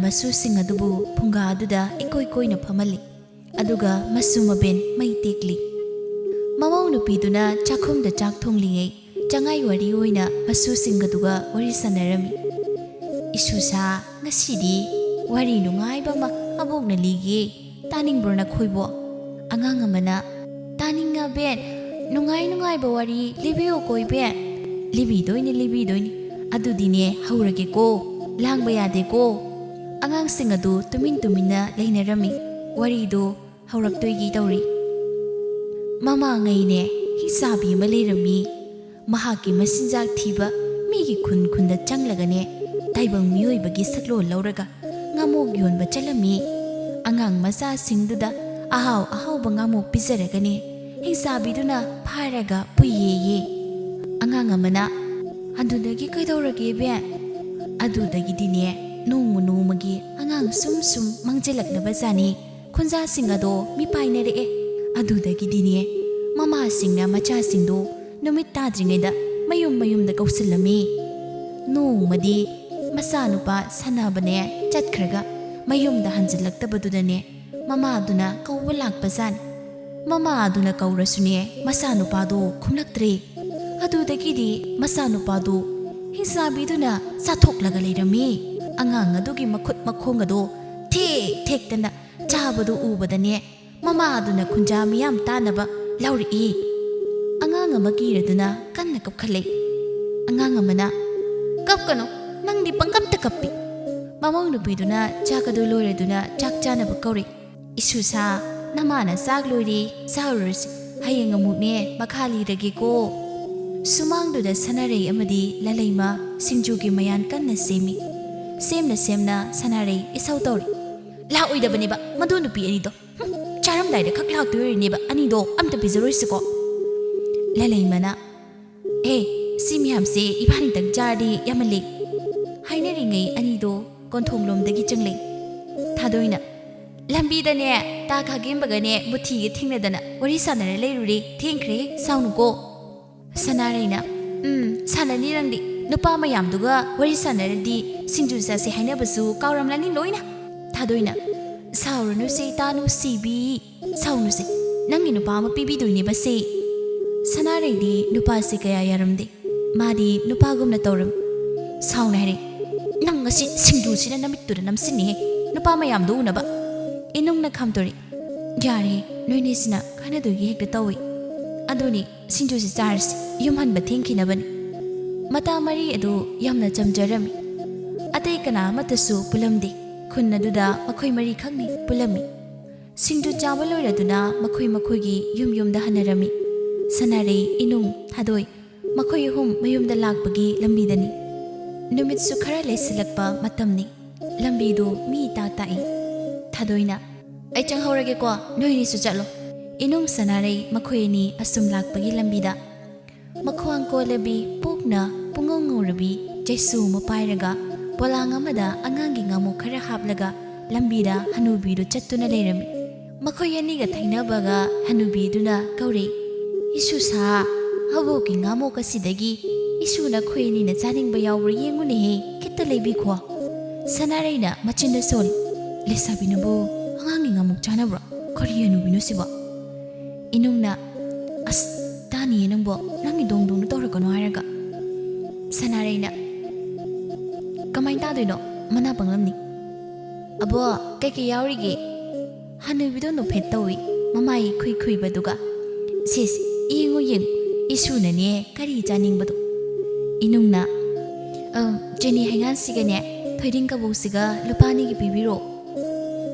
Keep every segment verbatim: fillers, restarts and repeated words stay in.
ꯃꯁꯨꯁꯤꯡ ꯑꯗꯨꯕꯨ ꯐꯨꯡꯒꯥ ꯑꯗꯨꯗ ꯏꯀꯣꯏ ꯀꯣꯏꯅ ꯐꯝꯍꯜꯂꯤ꯫ ꯑꯗꯨꯒ ꯃꯁꯨ ꯃꯕꯦꯟ ꯃꯩ ꯇꯦꯛꯂꯤ꯫ ꯃꯃꯧ ꯅꯨꯄꯤꯗꯨꯅ ꯆꯥꯛꯈꯨꯝꯗ ꯆꯥꯛ ꯊꯣꯡꯂꯤꯉꯩ ꯆꯉꯥꯏ ꯋꯥꯔꯤ ꯑꯣꯏꯅ ꯃꯁꯨꯁꯤꯡ ꯑꯗꯨꯒ ꯋꯥꯔꯤ ꯁꯥꯟꯅꯔꯝꯃꯤ꯫ "ꯏꯁꯨꯁꯥ, ꯉꯁꯤꯗꯤ ꯋꯥꯔꯤ ꯅꯨꯡꯉꯥꯏꯕ ꯑꯃ ꯑꯕꯣꯛꯅ ꯂꯤꯒꯦ, ꯇꯥꯅꯤꯡꯕ꯭ꯔꯣ ꯅꯈꯣꯏꯕꯣ?" ꯑꯉꯥꯡ ꯑꯃꯅ, "ꯇꯥꯅꯤꯡꯉꯕꯦꯟ, ꯅꯨꯡꯉꯥꯏ ꯅꯨꯡꯉꯥꯏꯕ ꯋꯥꯔꯤ ꯂꯤꯕꯤꯌꯨꯀꯣ ꯏꯕꯦꯟ?" "ꯂꯤꯕꯤꯗꯣꯏꯅꯤ, ꯂꯤꯕꯤꯗꯣꯏꯅꯤ꯫ ꯑꯗꯨꯗꯤꯅꯦ ꯍꯧꯔꯒꯦꯀꯣ, ꯂꯥꯡꯕ ꯌꯥꯗꯦꯀꯣ꯫" ꯑꯉꯥꯡꯁꯤꯡ ꯑꯗꯨ ꯇꯨꯃꯤꯟ ꯇꯨꯃꯤꯟꯅ ꯂꯩꯅꯔꯝꯃꯤ꯫ ꯋꯥꯔꯤꯗꯨ ꯍꯧꯔꯛꯇꯣꯏꯒꯤ ꯇꯧꯔꯤ꯫ ꯃꯃꯥꯡꯉꯩꯅꯦ, ꯍꯤꯡꯆꯥꯕꯤ ꯑꯃ ꯂꯩꯔꯝꯃꯤ꯫ ꯃꯍꯥꯛꯀꯤ ꯃꯆꯤꯟꯖꯥꯛ ꯊꯤꯕ ꯃꯤꯒꯤ ꯈꯨꯟ ꯈꯨꯟꯗ ꯆꯪꯂꯒꯅꯦ, ꯇꯥꯏꯕꯪ ꯃꯤꯑꯣꯏꯕꯒꯤ ꯁꯛꯂꯣꯟ ꯂꯧꯔꯒ ꯉꯥꯃꯣꯛ ꯌꯣꯟꯕ ꯆꯠꯂꯝꯃꯤ꯫ ꯑꯉꯥꯡ ꯃꯆꯥꯁꯤꯡꯗꯨꯗ ꯑꯍꯥꯎ ꯑꯍꯥꯎꯕ ꯉꯥꯃꯣꯛ ꯄꯤꯖꯔꯒꯅꯦ, ꯍꯤꯡꯆꯥꯕꯤꯗꯨꯅ ꯐꯥꯔꯒ ꯄꯨꯏꯌꯦꯌꯦ꯫ ꯑꯉꯥꯡ ꯑꯃꯅ, "ꯑꯗꯨꯗꯒꯤ ꯀꯩꯗꯧꯔꯒꯦ ꯏꯕꯦꯟ?" "ꯑꯗꯨꯗꯒꯤꯗꯤꯅꯦ, ꯅꯣꯡꯃ ꯅꯣꯡꯃꯒꯤ ꯑꯉꯥꯡ ꯁꯨꯝ ꯁꯨꯝ ꯃꯥꯡꯖꯤꯜꯂꯛꯅꯕ ꯖꯥꯠꯅꯤ꯫ ꯈꯨꯟꯖꯥꯁꯤꯡ ꯑꯗꯣ ꯃꯤꯄꯥꯏꯅꯔꯛꯑꯦ꯫ ꯑꯗꯨꯗꯒꯤꯗꯤꯅꯦ, ꯃꯃꯥꯁꯤꯡꯅ ꯃꯆꯥꯁꯤꯡꯗꯣ ꯅꯨꯃꯤꯠ ꯇꯥꯗ꯭ꯔꯤꯉꯩꯗ ꯃꯌꯨꯝ ꯃꯌꯨꯝꯗ ꯀꯧꯁꯤꯜꯂꯝꯃꯤ꯫ ꯅꯣꯡꯃꯗꯤ ꯃꯆꯥꯅꯨꯄꯥ ꯁꯥꯟꯅꯕꯅꯦ ꯆꯠꯈ꯭ꯔꯒ ꯃꯌꯨꯝꯗ ꯍꯟꯖꯤꯜꯂꯛꯇꯕꯗꯨꯗꯅꯦ, ꯃꯃꯥꯗꯨꯅ ꯀꯧꯕ ꯂꯥꯛꯄꯖꯥꯠꯅꯤ꯫ ꯃꯃꯥ ꯑꯗꯨꯅ ꯀꯧꯔꯁꯨꯅꯦ, ꯃꯆꯥꯅꯨꯄꯥꯗꯨ ꯈꯨꯝꯂꯛꯇ꯭ꯔꯦ꯫ ꯑꯗꯨꯗꯒꯤꯗꯤ ꯃꯆꯥꯅꯨꯄꯥꯗꯨ ꯍꯤꯡꯆꯥꯕꯤꯗꯨꯅ ꯆꯥꯊꯣꯛꯂꯒ ꯂꯩꯔꯝꯃꯤ꯫ ꯑꯉꯥꯡ ꯑꯗꯨꯒꯤ ꯃꯈꯨꯠ ꯃꯈꯣꯡ ꯑꯗꯨ ꯊꯦꯛ ꯊꯦꯛꯇꯅ ꯆꯥꯕꯗꯨ ꯎꯕꯗꯅꯦ, ꯃꯃꯥ ꯑꯗꯨꯅ ꯈꯨꯟꯖꯥ ꯃꯤꯌꯥꯝ ꯇꯥꯅꯕ ꯂꯥꯎꯔꯛꯏ꯫ ꯑꯉꯥꯡ ꯑꯃ ꯀꯤꯔꯗꯨꯅ ꯀꯟꯅ ꯀꯞꯈꯠꯂꯛꯏ꯫ ꯑꯉꯥꯡ ꯑꯃꯅ, "ꯀꯞꯀꯅꯨ, ꯅꯪꯗꯤ ꯄꯪꯀꯞꯇ ꯀꯞꯄꯤ꯫" ꯃꯃꯧ ꯅꯨꯄꯤꯗꯨꯅ ꯆꯥꯛ ꯑꯗꯨ ꯂꯣꯏꯔꯗꯨꯅ ꯆꯥꯛ ꯆꯥꯅꯕ ꯀꯧꯔꯤ꯫ "ꯏꯁꯨꯁꯥ, ꯅꯃꯥꯅ ꯆꯥꯛ ꯂꯣꯏꯔꯦ, ꯆꯥꯔꯨꯔꯁꯤ꯫ ꯍꯌꯦꯡ ꯑꯃꯨꯛꯅꯦ ꯃꯈꯥ ꯂꯤꯔꯒꯦꯀꯣ꯫" ꯁꯨꯃꯥꯡꯗꯨꯗ ꯁꯅꯥꯔꯩ ꯑꯃꯗꯤ ꯂꯂꯩꯃ ꯁꯤꯡꯖꯨꯒꯤ ꯃꯌꯥꯟ ꯀꯟꯅ ꯁꯦꯝꯃꯤ꯫ ꯁꯦꯝꯅ ꯁꯦꯝꯅ ꯁꯅꯥꯔꯩ ꯏꯁꯧ ꯇꯧꯔꯤ꯫ "ꯂꯥꯛꯑꯣꯏꯗꯕꯅꯦꯕ ꯃꯗꯨ ꯅꯨꯄꯤ ꯑꯅꯤꯗꯣ꯫ ꯍꯨꯝ, ꯆꯥꯔꯝꯗꯥꯏꯗ ꯈꯛ ꯂꯥꯛꯇꯣꯏ ꯑꯣꯏꯔꯤꯅꯦꯕ ꯑꯅꯤꯗꯣ꯫ ꯑꯝꯇ ꯄꯤꯖꯔꯣꯏꯁꯤꯀꯣ꯫" ꯂꯂꯩꯃꯅ, "ꯑꯦ, ꯁꯤ ꯃꯌꯥꯝꯁꯦ ꯏꯕꯥꯅꯤꯇꯪ ꯆꯥꯔꯗꯤ ꯌꯥꯝꯃꯜꯂꯤ꯫" ꯍꯥꯏꯅꯔꯤꯉꯩ ꯑꯅꯤꯗꯣ ꯀꯣꯟꯊꯣꯡꯂꯣꯝꯗꯒꯤ ꯆꯪꯂꯛꯏ꯫ ꯊꯥꯗꯣꯏꯅ, "ꯂꯝꯕꯤꯗꯅꯦ ꯇꯥ ꯈꯥꯒꯦꯝꯕꯒꯅꯦ ꯃꯨꯊꯤꯒ ꯊꯦꯡꯅꯗꯅ ꯋꯥꯔꯤ ꯁꯥꯟꯅꯔ ꯂꯩꯔꯨꯔꯦ꯫ ꯊꯦꯡꯈ꯭ꯔꯦ, ꯁꯥꯎꯅꯨꯀꯣ꯫" ꯁꯅꯥꯔꯩꯅ, "ꯎꯝ, ꯁꯥꯟꯅꯅꯤ ꯅꯪꯗꯤ꯫ ꯅꯨꯄꯥ ꯃꯌꯥꯝꯗꯨꯒ ꯋꯥꯔꯤ ꯁꯥꯟꯅꯔꯗꯤ ꯁꯤꯡꯖꯨ ꯆꯥꯁꯦ ꯍꯥꯏꯅꯕꯁꯨ ꯀꯥꯎꯔꯝꯂꯅꯤ ꯂꯣꯏꯅ꯫ ꯊꯥꯗꯣꯏꯅ, "ꯁꯥꯎꯔꯅꯨꯁꯦ ꯏꯇꯥ ꯅꯨꯡꯁꯤꯕꯤ, ꯁꯥꯎꯅꯨꯁꯦ, ꯅꯪꯒꯤ ꯅꯨꯄꯥ ꯑꯃ ꯄꯤꯕꯤꯗꯣꯏꯅꯦꯕꯁꯦ꯫" ꯁꯅꯥꯔꯩꯗꯤ ꯅꯨꯄꯥꯁꯦ ꯀꯌꯥ ꯌꯥꯔꯝꯗꯦ꯫ ꯃꯥꯗꯤ ꯅꯨꯄꯥꯒꯨꯝꯅ ꯇꯧꯔꯝꯃꯤ꯫ ꯁꯥꯎꯅ ꯍꯥꯏꯔꯦ, "ꯅꯪ ꯉꯁꯤ ꯁꯤꯡꯖꯨꯁꯤꯅ ꯅꯃꯤꯠꯇꯨꯗ ꯅꯝꯁꯤꯟꯅꯤꯍꯦ, ꯅꯨꯄꯥ ꯃꯌꯥꯝꯗꯣ ꯎꯅꯕ꯫" ꯏꯅꯨꯡꯅ ꯈꯥꯝꯇꯣꯔꯤ, "ꯌꯥꯔꯦ, ꯅꯣꯏꯅꯤꯁꯤꯅ ꯀꯥꯟꯅꯗꯣꯏꯒꯤ ꯍꯦꯛꯇ ꯇꯧꯏ꯫ ꯑꯗꯨꯅꯤ, ꯁꯤꯡꯖꯨꯁꯤ ꯆꯥꯔꯁꯤ, ꯌꯨꯝ ꯍꯟꯕ ꯊꯦꯡꯈꯤꯅꯕꯅꯤ꯫" ꯃꯇꯥ ꯃꯔꯤ ꯑꯗꯨ ꯌꯥꯝꯅ ꯆꯝꯖꯔꯝꯃꯤ꯫ ꯑꯇꯩ ꯀꯅꯥ ꯑꯃꯠꯇꯁꯨ ꯄꯨꯜꯂꯝꯗꯦ꯫ ꯈꯨꯟ ꯑꯗꯨꯗ ꯃꯈꯣꯏ ꯃꯔꯤꯈꯛꯅꯤ ꯄꯨꯜꯂꯝꯃꯤ꯫ ꯁꯤꯡꯖꯨ ꯆꯥꯕ ꯂꯣꯏꯔꯗꯨꯅ ꯃꯈꯣꯏ ꯃꯈꯣꯏꯒꯤ ꯌꯨꯝ ꯌꯨꯝꯗ ꯍꯟꯅꯔꯝꯃꯤ꯫ ꯁꯅꯥꯔꯩ, ꯏꯅꯨꯡ, ꯊꯥꯗꯣꯏ, ꯃꯈꯣꯏ ꯑꯍꯨꯝ ꯃꯌꯨꯝꯗ ꯂꯥꯛꯄꯒꯤ ꯂꯝꯕꯤꯗꯅꯤ꯫ ꯅꯨꯃꯤꯠꯁꯨ ꯈꯔ ꯂꯩꯁꯤꯜꯂꯛꯄ ꯃꯇꯝꯅꯤ꯫ ꯂꯝꯕꯤꯗꯨ ꯃꯤ ꯏꯇꯥꯛ ꯇꯥꯛꯏ꯫ ꯊꯥꯗꯣꯏꯅ, "ꯑꯩ ꯆꯪꯍꯧꯔꯒꯦꯀꯣ, ꯅꯣꯏꯅꯤꯁꯨ ꯆꯠꯂꯣ꯫" ꯏꯅꯨꯡ ꯁꯅꯥꯔꯩ ꯃꯈꯣꯏ ꯑꯅꯤ ꯑꯁꯨꯝ ꯂꯥꯛꯄꯒꯤ ꯂꯝꯕꯤꯗ ꯃꯈ꯭ꯋꯥꯡ ꯀꯣꯜꯂꯕꯤ, ꯄꯨꯛꯅ ꯄꯨꯡꯉꯧ ꯉꯧꯔꯕꯤ ꯆꯩꯁꯨ ꯑꯃ ꯄꯥꯏꯔꯒ ꯄꯣꯂꯥꯡ ꯑꯃꯗ ꯑꯉꯥꯡꯒꯤ ꯉꯥꯃꯨ ꯈꯔ ꯍꯥꯞꯂꯒ ꯂꯝꯕꯤꯗ ꯍꯅꯨꯕꯤꯗꯨ ꯆꯠꯇꯨꯅ ꯂꯩꯔꯝꯃꯤ꯫ ꯃꯈꯣꯏ ꯑꯅꯤꯒ ꯊꯩꯅꯕꯒ ꯍꯅꯨꯕꯤꯗꯨꯅ ꯀꯧꯔꯛꯏ, "ꯏꯁꯨꯁꯥ, ꯍꯧꯕꯣꯛꯀꯤ ꯉꯥꯃꯣꯛ ꯑꯁꯤꯗꯒꯤ ꯏꯁꯨ ꯅꯈꯣꯏ ꯑꯅꯤꯅ ꯆꯥꯅꯤꯡꯕ ꯌꯥꯎꯕ꯭ꯔꯥ ꯌꯦꯡꯉꯨꯅꯦꯍꯦ, ꯈꯤꯠꯇ ꯂꯩꯕꯤꯈꯣ꯫" ꯁꯅꯥꯔꯩꯅ ꯃꯆꯤꯟꯗ ꯁꯣꯜꯂꯤ, "ꯂꯩꯁꯥꯕꯤꯅꯕꯨ ꯑꯉꯥꯡꯒꯤ ꯉꯥꯃꯣꯛ ꯆꯥꯅꯕ꯭ꯔꯣ? ꯀꯔꯤ ꯍꯅꯨꯕꯤꯅꯣ ꯁꯤꯕꯣ?" ꯏꯅꯨꯡꯅ, "ꯑꯁ, ꯇꯥꯅꯤꯌꯦ ꯅꯪꯕꯣ, ꯅꯪꯒꯤ ꯗꯣꯡ ꯗꯣꯡꯗꯣ ꯇꯧꯔꯛꯀꯅꯣ" ꯍꯥꯏꯔꯒ꯫ ꯁꯅꯥꯔꯩꯅ, "ꯀꯃꯥꯏꯅ ꯇꯥꯗꯣꯏꯅꯣ? ꯃꯅꯥ ꯄꯪꯂꯝꯅꯤ꯫" "ꯑꯕꯣ, ꯀꯩꯀꯩ ꯌꯥꯎꯔꯤꯒꯦ?" ꯍꯅꯨꯕꯤꯗꯣ ꯅꯣꯛꯐꯦꯠ ꯇꯧꯏ, ꯃꯃꯥꯏ ꯈꯨꯏ ꯈꯨꯏꯕꯗꯨꯒ꯫ "ꯁꯦꯁ, ꯌꯦꯡꯉꯨ ꯌꯦꯡꯉꯨ, ꯏꯁꯨꯅꯅꯦ ꯀꯔꯤ ꯆꯥꯅꯤꯡꯕꯗꯣ꯫" ꯏꯅꯨꯡꯅ, "ꯑ, ꯆꯤꯅꯤ ꯍꯩꯉꯥꯟꯁꯤꯒꯅꯦ ꯊꯣꯏꯗꯤꯡ ꯀꯕꯣꯛꯁꯤꯒ ꯂꯨꯄꯥ ꯑꯅꯤꯒꯤ ꯄꯤꯕꯤꯔꯣ꯫"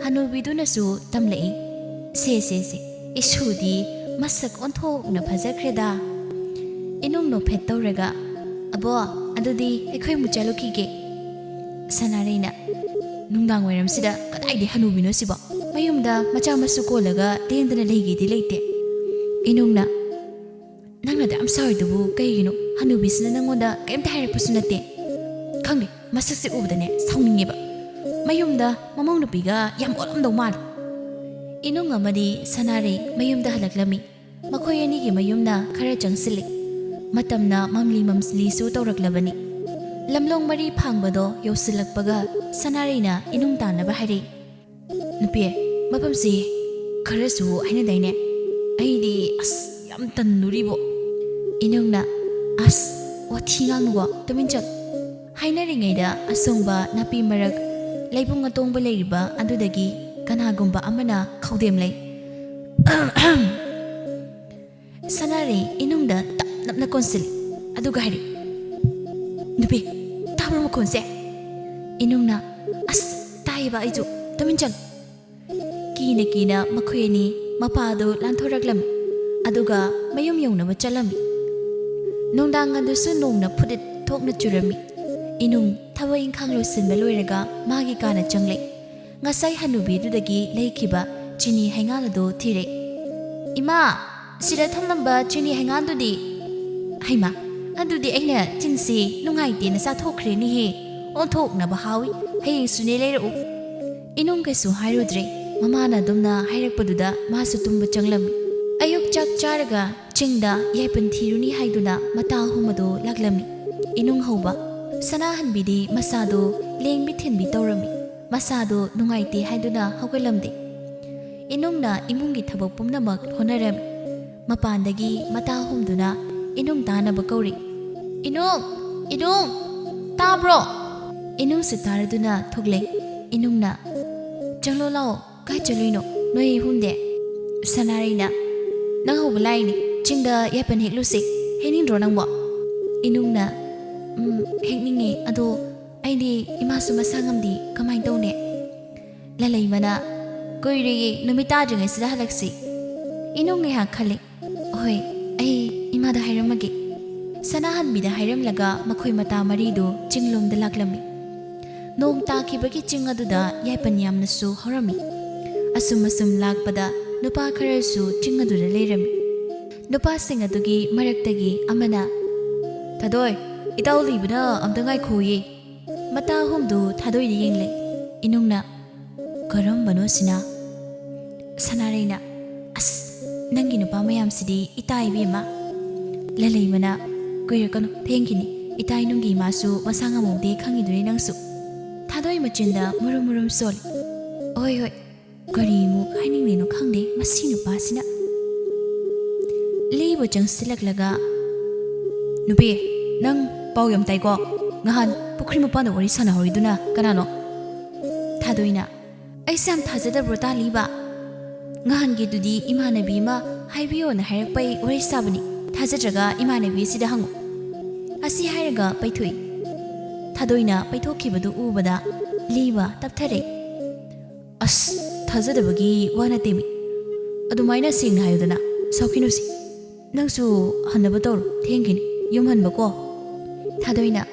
ꯍꯅꯨꯕꯤꯗꯨꯅꯁꯨ ꯇꯝꯂꯛꯏ, "ꯁꯦ, ꯁꯦ, ꯁꯦ, ꯏꯁꯨꯗꯤ ꯃꯁꯛ ꯑꯣꯟꯊꯣꯛꯅ ꯐꯖꯈ꯭ꯔꯦꯗ꯫" ꯏꯅꯨꯡ ꯅꯣꯛꯐꯦꯠ ꯇꯧꯔꯒ, "ꯑꯕꯣ, ꯑꯗꯨꯗꯤ ꯑꯩꯈꯣꯏ ꯑꯃꯨꯛ ꯆꯠꯂꯨꯈꯤꯒꯦ꯫" ꯁꯅꯥꯔꯩꯅ, "ꯅꯨꯡꯗꯥꯡ ꯋꯥꯏꯔꯝꯁꯤꯗ ꯀꯗꯥꯏꯗꯩ ꯍꯅꯨꯕꯤꯅꯣ ꯁꯤꯕꯣ? ꯃꯌꯨꯝꯗ ꯃꯆꯥ ꯃꯁꯨ ꯀꯣꯜꯂꯒ ꯂꯦꯡꯗꯅ ꯂꯩꯒꯦꯗꯤ ꯂꯩꯇꯦ꯫" ꯏꯅꯨꯡꯅ, "ꯅꯪꯅ ꯑꯗꯨ ꯌꯥꯝ ꯁꯥꯎꯔꯤꯗꯨꯕꯨ ꯀꯩꯒꯤꯅꯣ? ꯍꯅꯨꯕꯤꯁꯤꯅ ꯅꯪꯉꯣꯟꯗ ꯀꯩꯝꯇ ꯍꯥꯏꯔꯛꯄꯁꯨ ꯅꯠꯇꯦ꯫" "ꯈꯪꯗꯦ, ꯃꯁꯛꯁꯦ ꯎꯕꯗꯅꯦ ꯁꯥꯎꯅꯤꯡꯉꯦꯕ꯫ ꯃꯌꯨꯝꯗ ꯃꯃꯧ ꯅꯨꯄꯤꯒ ꯌꯥꯝ ꯑꯣꯜꯂꯝꯗꯧ ꯃꯥꯜꯂꯦ꯫" ꯏꯅꯨꯡ ꯑꯃꯗꯤ ꯁꯅꯥꯔꯩ ꯃꯌꯨꯝꯗ ꯍꯜꯂꯛꯂꯝꯃꯤ꯫ ꯃꯈꯣꯏ ꯑꯅꯤꯒꯤ ꯃꯌꯨꯝꯅ ꯈꯔ ꯆꯪꯁꯤꯜꯂꯤ꯫ ꯃꯇꯝꯅ ꯃꯝꯂꯤ ꯃꯝꯂꯤꯁꯨ ꯇꯧꯔꯛꯂꯕꯅꯤ꯫ ꯂꯝꯂꯣꯡ ꯃꯔꯤ ꯐꯥꯡꯕꯗꯣ ꯌꯧꯁꯤꯜꯂꯛꯄꯒ ꯁꯅꯥꯔꯩꯅ ꯏꯅꯨꯡ ꯇꯥꯟꯅꯕ ꯍꯥꯏꯔꯛꯏ꯫ "ꯅꯨꯄꯤ, ꯃꯐꯝꯁꯤ ꯈꯔꯁꯨ ꯍꯥꯏꯅꯗꯥꯏꯅꯦ? ꯑꯩꯗꯤ ꯑꯁ ꯌꯥꯝ ꯇꯟꯗꯣꯔꯤꯕꯣ꯫" ꯏꯅꯨꯡꯅ, "ꯑꯁ, ꯋꯥꯊꯤ ꯉꯥꯡꯅꯨꯀꯣ, ꯇꯨꯃꯤꯟ ꯆꯠ꯫" ꯍꯥꯏꯅꯔꯤꯉꯩꯗ ꯑꯁꯣꯡꯕ ꯅꯥꯄꯤ ꯃꯔꯛ ꯂꯩꯕꯨꯡ ꯑꯇꯣꯡꯕ ꯂꯩꯔꯤꯕ ꯑꯗꯨꯗꯒꯤ ꯀꯅꯥꯒꯨꯝꯕ ꯑꯃꯅ ꯈꯧꯗꯦꯝ ꯂꯩ꯫ ꯁꯅꯥꯔꯩ ꯏꯅꯨꯡꯗ ꯇꯞ ꯅꯞꯅ ꯀꯣꯟꯁꯤꯜꯂꯤ꯫ ꯑꯗꯨꯒ ꯍꯥꯏꯔꯤ, "ꯅꯨꯄꯤ, ꯇꯥꯕ꯭ꯔꯣ ꯃꯈꯣꯟꯁꯦ?" ꯏꯅꯨꯡꯅ, "ꯑꯁ, ꯇꯥꯏꯌꯦꯕ ꯑꯩꯁꯨ꯫ ꯇꯨꯃꯤꯟ ꯆꯠꯂꯨ꯫" ꯀꯤꯅ ꯀꯤꯅ ꯃꯈꯣꯏ ꯑꯅꯤ ꯃꯄꯥꯗꯨ ꯂꯥꯟꯊꯣꯔꯛꯂꯝꯃꯤ꯫ ꯑꯗꯨꯒ ꯃꯌꯨꯝ ꯌꯧꯅꯕ ꯆꯠꯂꯝꯃꯤ꯫ ꯅꯨꯡꯗꯥꯡ ꯑꯗꯨꯁꯨ ꯅꯣꯡꯅ ꯐꯨꯗꯤꯠ ꯊꯣꯛꯅ ꯆꯨꯔꯝꯃꯤ꯫ ꯏꯅꯨꯡ ꯊꯕꯛ ꯏꯪꯈꯥꯡ ꯂꯣꯏꯁꯤꯟꯕ ꯂꯣꯏꯔꯒ ꯃꯥꯒꯤ ꯀꯥꯗ ꯆꯪꯂꯛꯏ꯫ ꯉꯁꯥꯏ ꯍꯅꯨꯕꯤꯗꯨꯗꯒꯤ ꯂꯩꯈꯤꯕ ꯆꯤꯅꯤ ꯍꯩꯉꯥꯜ ꯑꯗꯨ ꯊꯤꯔꯛꯏ꯫ "ꯏꯃꯥ, ꯁꯤꯗ ꯊꯝꯂꯝꯕ ꯆꯤꯅꯤ ꯍꯩꯉꯥꯜꯗꯨꯗꯤ?" "ꯍꯩꯃꯥ, ꯑꯗꯨꯗꯤ ꯑꯩꯅ ꯆꯤꯟꯁꯤ ꯅꯨꯡꯉꯥꯏꯇꯦꯅ ꯆꯥꯊꯣꯛꯈ꯭ꯔꯦꯅꯦꯍꯦ꯫ ꯑꯣꯟꯊꯣꯛꯅꯕ ꯍꯥꯎꯏ꯫ ꯍꯌꯦꯡꯁꯨꯅꯦ ꯂꯩꯔꯛꯎ꯫" ꯏꯅꯨꯡ ꯀꯩꯁꯨ ꯍꯥꯏꯔꯨꯗ꯭ꯔꯦ꯫ ꯃꯃꯥꯅ ꯑꯗꯨꯝꯅ ꯍꯥꯏꯔꯛꯄꯗꯨꯗ ꯃꯥꯁꯨ ꯇꯨꯝꯕ ꯆꯪꯂꯝꯃꯤ꯫ ꯑꯌꯨꯛ ꯆꯥꯛ ꯆꯥꯔꯒ ꯆꯤꯡꯗ ꯌꯥꯏꯄꯟ ꯊꯤꯔꯨꯅꯤ ꯍꯥꯏꯗꯨꯅ ꯃꯇꯥ ꯑꯍꯨꯝ ꯑꯗꯨ ꯂꯥꯛꯂꯝꯃꯤ꯫ ꯏꯅꯨꯡ ꯍꯧꯕ ꯁꯅꯥꯍꯟꯕꯤꯗꯤ ꯃꯁꯥꯗꯨ ꯂꯦꯡꯕꯤ ꯊꯤꯟꯕꯤ ꯇꯧꯔꯝꯃꯤ꯫ ꯃꯁꯥꯗꯨ ꯅꯨꯡꯉꯥꯏꯇꯦ ꯍꯥꯏꯗꯨꯅ ꯍꯧꯒꯠꯂꯝꯗꯦ꯫ ꯏꯅꯨꯡꯅ ꯏꯃꯨꯡꯒꯤ ꯊꯕꯛ ꯄꯨꯝꯅꯃꯛ ꯍꯣꯠꯅꯔꯝꯃꯤ꯫ ꯃꯄꯥꯟꯗꯒꯤ ꯃꯇꯥ ꯍꯨꯝꯗꯨꯅ ꯏꯅꯨꯡ ꯇꯥꯅꯕ ꯀꯧꯔꯤ꯫ "ꯏꯅꯨꯡ! ꯏꯅꯨꯡ! ꯇꯥꯕ꯭ꯔꯣ?" ꯏꯅꯨꯡꯁꯨ ꯇꯥꯔꯗꯨꯅ ꯊꯣꯛꯂꯦ꯫ ꯏꯅꯨꯡꯅ, "ꯆꯪꯂꯣ ꯂꯥꯛꯑꯣ, ꯀꯥꯏ ꯆꯠꯂꯨꯏꯅꯣ ꯅꯣꯏ ꯑꯍꯨꯝꯗꯤ?" ꯁꯅꯥꯔꯩꯅ, "ꯅꯪ ꯍꯧꯕ ꯂꯥꯛꯏꯅꯦ, ꯆꯤꯡꯗ ꯌꯥꯏꯄꯟ ꯍꯦꯛꯂꯨꯁꯦ꯫ ꯍꯦꯛꯅꯤꯡꯗ꯭ꯔꯣ ꯅꯪꯕꯣ?" ꯏꯅꯨꯡꯅ, "ꯎꯝ, ꯍꯦꯛꯅꯤꯡꯉꯦ, ꯑꯗꯣ ꯑꯩꯗꯤ ꯏꯃꯥꯁꯨ ꯃꯁꯥ ꯉꯝꯗꯦ, ꯀꯃꯥꯏꯅ ꯇꯧꯅꯤ?" ꯂꯂꯩꯃꯅ, "ꯀꯨꯏꯔꯣꯏꯌꯦ, ꯅꯨꯃꯤꯠ ꯇꯥꯗ꯭ꯔꯤꯉꯩꯁꯤꯗ ꯍꯜꯂꯛꯁꯤ꯫" ꯏꯅꯨꯡ ꯉꯥꯏꯍꯥꯛ ꯈꯜꯂꯤ꯫ "ꯍꯣꯏ, ꯑꯩ ꯏꯃꯥꯗ ꯍꯥꯏꯔꯝꯃꯒꯦ꯫" ꯁꯅꯥꯍꯟꯕꯤꯗ ꯍꯥꯏꯔꯝꯂꯒ ꯃꯈꯣꯏ ꯃꯇꯥ ꯃꯔꯤꯗꯨ ꯆꯤꯡꯂꯣꯝꯗ ꯂꯥꯛꯂꯝꯃꯤ꯫ ꯅꯣꯡ ꯇꯥꯈꯤꯕꯒꯤ ꯆꯤꯡ ꯑꯗꯨꯗ ꯌꯥꯏꯄꯟ ꯌꯥꯝꯅꯁꯨ ꯍꯧꯔꯝꯃꯤ꯫ ꯑꯁꯨꯝ ꯑꯁꯨꯝ ꯂꯥꯛꯄꯗ ꯅꯨꯄꯥ ꯈꯔꯁꯨ ꯆꯤꯡ ꯑꯗꯨꯗ ꯂꯩꯔꯝꯃꯤ꯫ ꯅꯨꯄꯥꯁꯤꯡ ꯑꯗꯨꯒꯤ ꯃꯔꯛꯇꯒꯤ ꯑꯃꯅ, "ꯊꯥꯗꯣꯏ, ꯏꯇꯥꯎ ꯂꯩꯕꯅ ꯑꯝꯇ ꯉꯥꯏꯈꯣꯌꯦ꯫" ꯃꯇꯥ ꯑꯍꯨꯝꯗꯨ ꯊꯥꯗꯣꯏꯗ ꯌꯦꯡꯂꯦ꯫ ꯏꯅꯨꯡꯅ, "ꯀꯔꯝꯕꯅꯣ ꯑꯁꯤꯅ?" ꯁꯅꯥꯔꯩꯅ, "ꯑꯁ, ꯅꯪꯒꯤ ꯅꯨꯄꯥ ꯃꯌꯥꯝꯁꯤꯗꯤ ꯏꯇꯥ ꯏꯕꯦꯝꯃ꯫" ꯂꯂꯩꯃꯅ, "ꯀꯨꯏꯔꯛꯀꯅꯨ, ꯊꯦꯡꯈꯤꯅꯤ꯫ ꯏꯇꯥ ꯏꯅꯨꯡꯒꯤ ꯏꯃꯥꯁꯨ ꯃꯁꯥ ꯉꯝꯍꯧꯗꯦ, ꯈꯪꯉꯤꯗꯨꯅꯤ ꯅꯪꯁꯨ꯫ ꯊꯥꯗꯣꯏ ꯃꯆꯤꯟꯗ ꯃꯨꯔꯨꯝ ꯃꯨꯔꯨꯝ ꯁꯣꯜꯂꯤ꯫ ꯍꯣꯏ, ꯍꯣꯏ, ꯀꯔꯤꯃꯨꯛ ꯍꯥꯏꯅꯤꯡꯂꯤꯅꯣ ꯈꯪꯗꯦ ꯃꯁꯤ ꯅꯨꯄꯥꯁꯤꯅ꯫ ꯂꯤꯕꯨ ꯆꯪꯁꯤꯜꯂꯛꯂꯒ, "ꯅꯨꯄꯤ, ꯅꯪ ꯄꯥꯎ ꯌꯥꯝ ꯇꯥꯏꯀꯣ? ꯉꯍꯥꯟ ꯄꯨꯈ꯭ꯔꯤ ꯃꯄꯥꯟꯗ ꯋꯥꯔꯤ ꯁꯥꯟꯅꯍꯧꯔꯤꯗꯨꯅ ꯀꯅꯥꯅꯣ?" ꯊꯥꯗꯣꯏꯅ, "ꯑꯩꯁꯦ ꯌꯥꯝ ꯊꯥꯖꯗꯕ꯭ꯔꯣ ꯇꯥ ꯂꯤꯕ? ꯉꯍꯥꯟꯒꯤꯗꯨꯗꯤ ꯏꯃꯥꯟꯅꯕꯤ ꯑꯃ ꯍꯥꯏꯕꯤꯌꯣꯅ ꯍꯥꯏꯔꯛꯄꯩ ꯋꯥꯔꯤ ꯁꯥꯕꯅꯤ꯫ ꯊꯥꯖꯗ꯭ꯔꯒ ꯏꯃꯥꯟꯅꯕꯤ ꯑꯁꯤꯗ ꯍꯪꯉꯨ꯫" ꯑꯁꯤ ꯍꯥꯏꯔꯒ ꯄꯩꯊꯣꯛꯏ꯫ ꯊꯥꯗꯣꯏꯅ ꯄꯩꯊꯣꯛꯈꯤꯕꯗꯨ ꯎꯕꯗ ꯂꯤꯕ ꯇꯞꯊꯔꯦ꯫ "ꯑꯁ, ꯊꯥꯖꯗꯕꯒꯤ ꯋꯥ ꯅꯠꯇꯦꯃꯤ꯫ ꯑꯗꯨꯃꯥꯏꯅ ꯁꯦꯡꯅ ꯍꯥꯏꯌꯨꯗꯅ, ꯁꯥꯎꯈꯤꯅꯨꯁꯤ꯫ ꯅꯪꯁꯨ ꯍꯟꯅꯕ ꯇꯧꯔꯣ, ꯊꯦꯡꯈꯤꯅꯤ꯫ ꯌꯨꯝ ꯍꯟꯕꯀꯣ꯫" ꯊꯥꯗꯣꯏꯅ,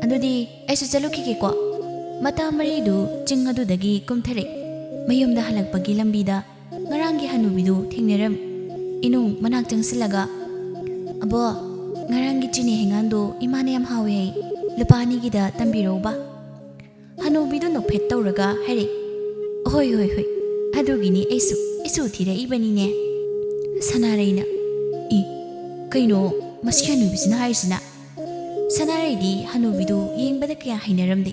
"ꯑꯗꯨꯗꯤ ꯑꯩꯁꯨ ꯆꯠꯂꯨꯈꯤꯒꯦꯀꯣ꯫" ꯃꯇꯥ ꯃꯔꯤꯗꯨ ꯆꯤꯡ ꯑꯗꯨꯗꯒꯤ ꯀꯨꯝꯊꯔꯛꯏ꯫ ꯃꯌꯨꯝꯗ ꯍꯜꯂꯛꯄꯒꯤ ꯂꯝꯕꯤꯗ ꯉꯔꯥꯡꯒꯤ ꯍꯅꯨꯕꯤꯗꯨ ꯊꯦꯡꯅꯔꯝꯃꯤ꯫ ꯏꯅꯨꯡ ꯃꯅꯥꯛ ꯆꯪꯁꯤꯜꯂꯒ, "ꯑꯕꯣ, ꯉꯔꯥꯡꯒꯤ ꯆꯤꯅꯤ ꯍꯩꯉꯥꯟꯗꯣ ꯏꯃꯥꯅ ꯌꯥꯝ ꯍꯥꯎꯋꯦ ꯍꯥꯏ, ꯂꯨꯄꯥ ꯑꯅꯤꯒꯤꯗ ꯇꯝꯕꯤꯔꯛꯎꯕ꯫" ꯍꯅꯨꯕꯤꯗꯨ ꯅꯣꯛꯐꯦꯠ ꯇꯧꯔꯒ ꯍꯥꯏꯔꯛꯏ, "ꯍꯣꯏ, ꯍꯣꯏ, ꯍꯣꯏ, ꯑꯗꯨꯒꯤꯅꯤ ꯑꯩꯁꯨ ꯏꯁꯨ ꯊꯤꯔꯛꯏꯕꯅꯤꯅꯦ꯫" ꯁꯅꯥꯔꯩꯅ, "ꯏ, ꯀꯩꯅꯣ ꯃꯁꯤ ꯍꯅꯨꯕꯤꯁꯤꯅ ꯍꯥꯏꯔꯤꯁꯤꯅ?" ꯁꯅꯥꯔꯩꯗꯤ ꯍꯅꯨꯕꯤꯗꯨ ꯌꯦꯡꯕꯗ ꯀꯌꯥ ꯍꯩꯅꯔꯝꯗꯦ꯫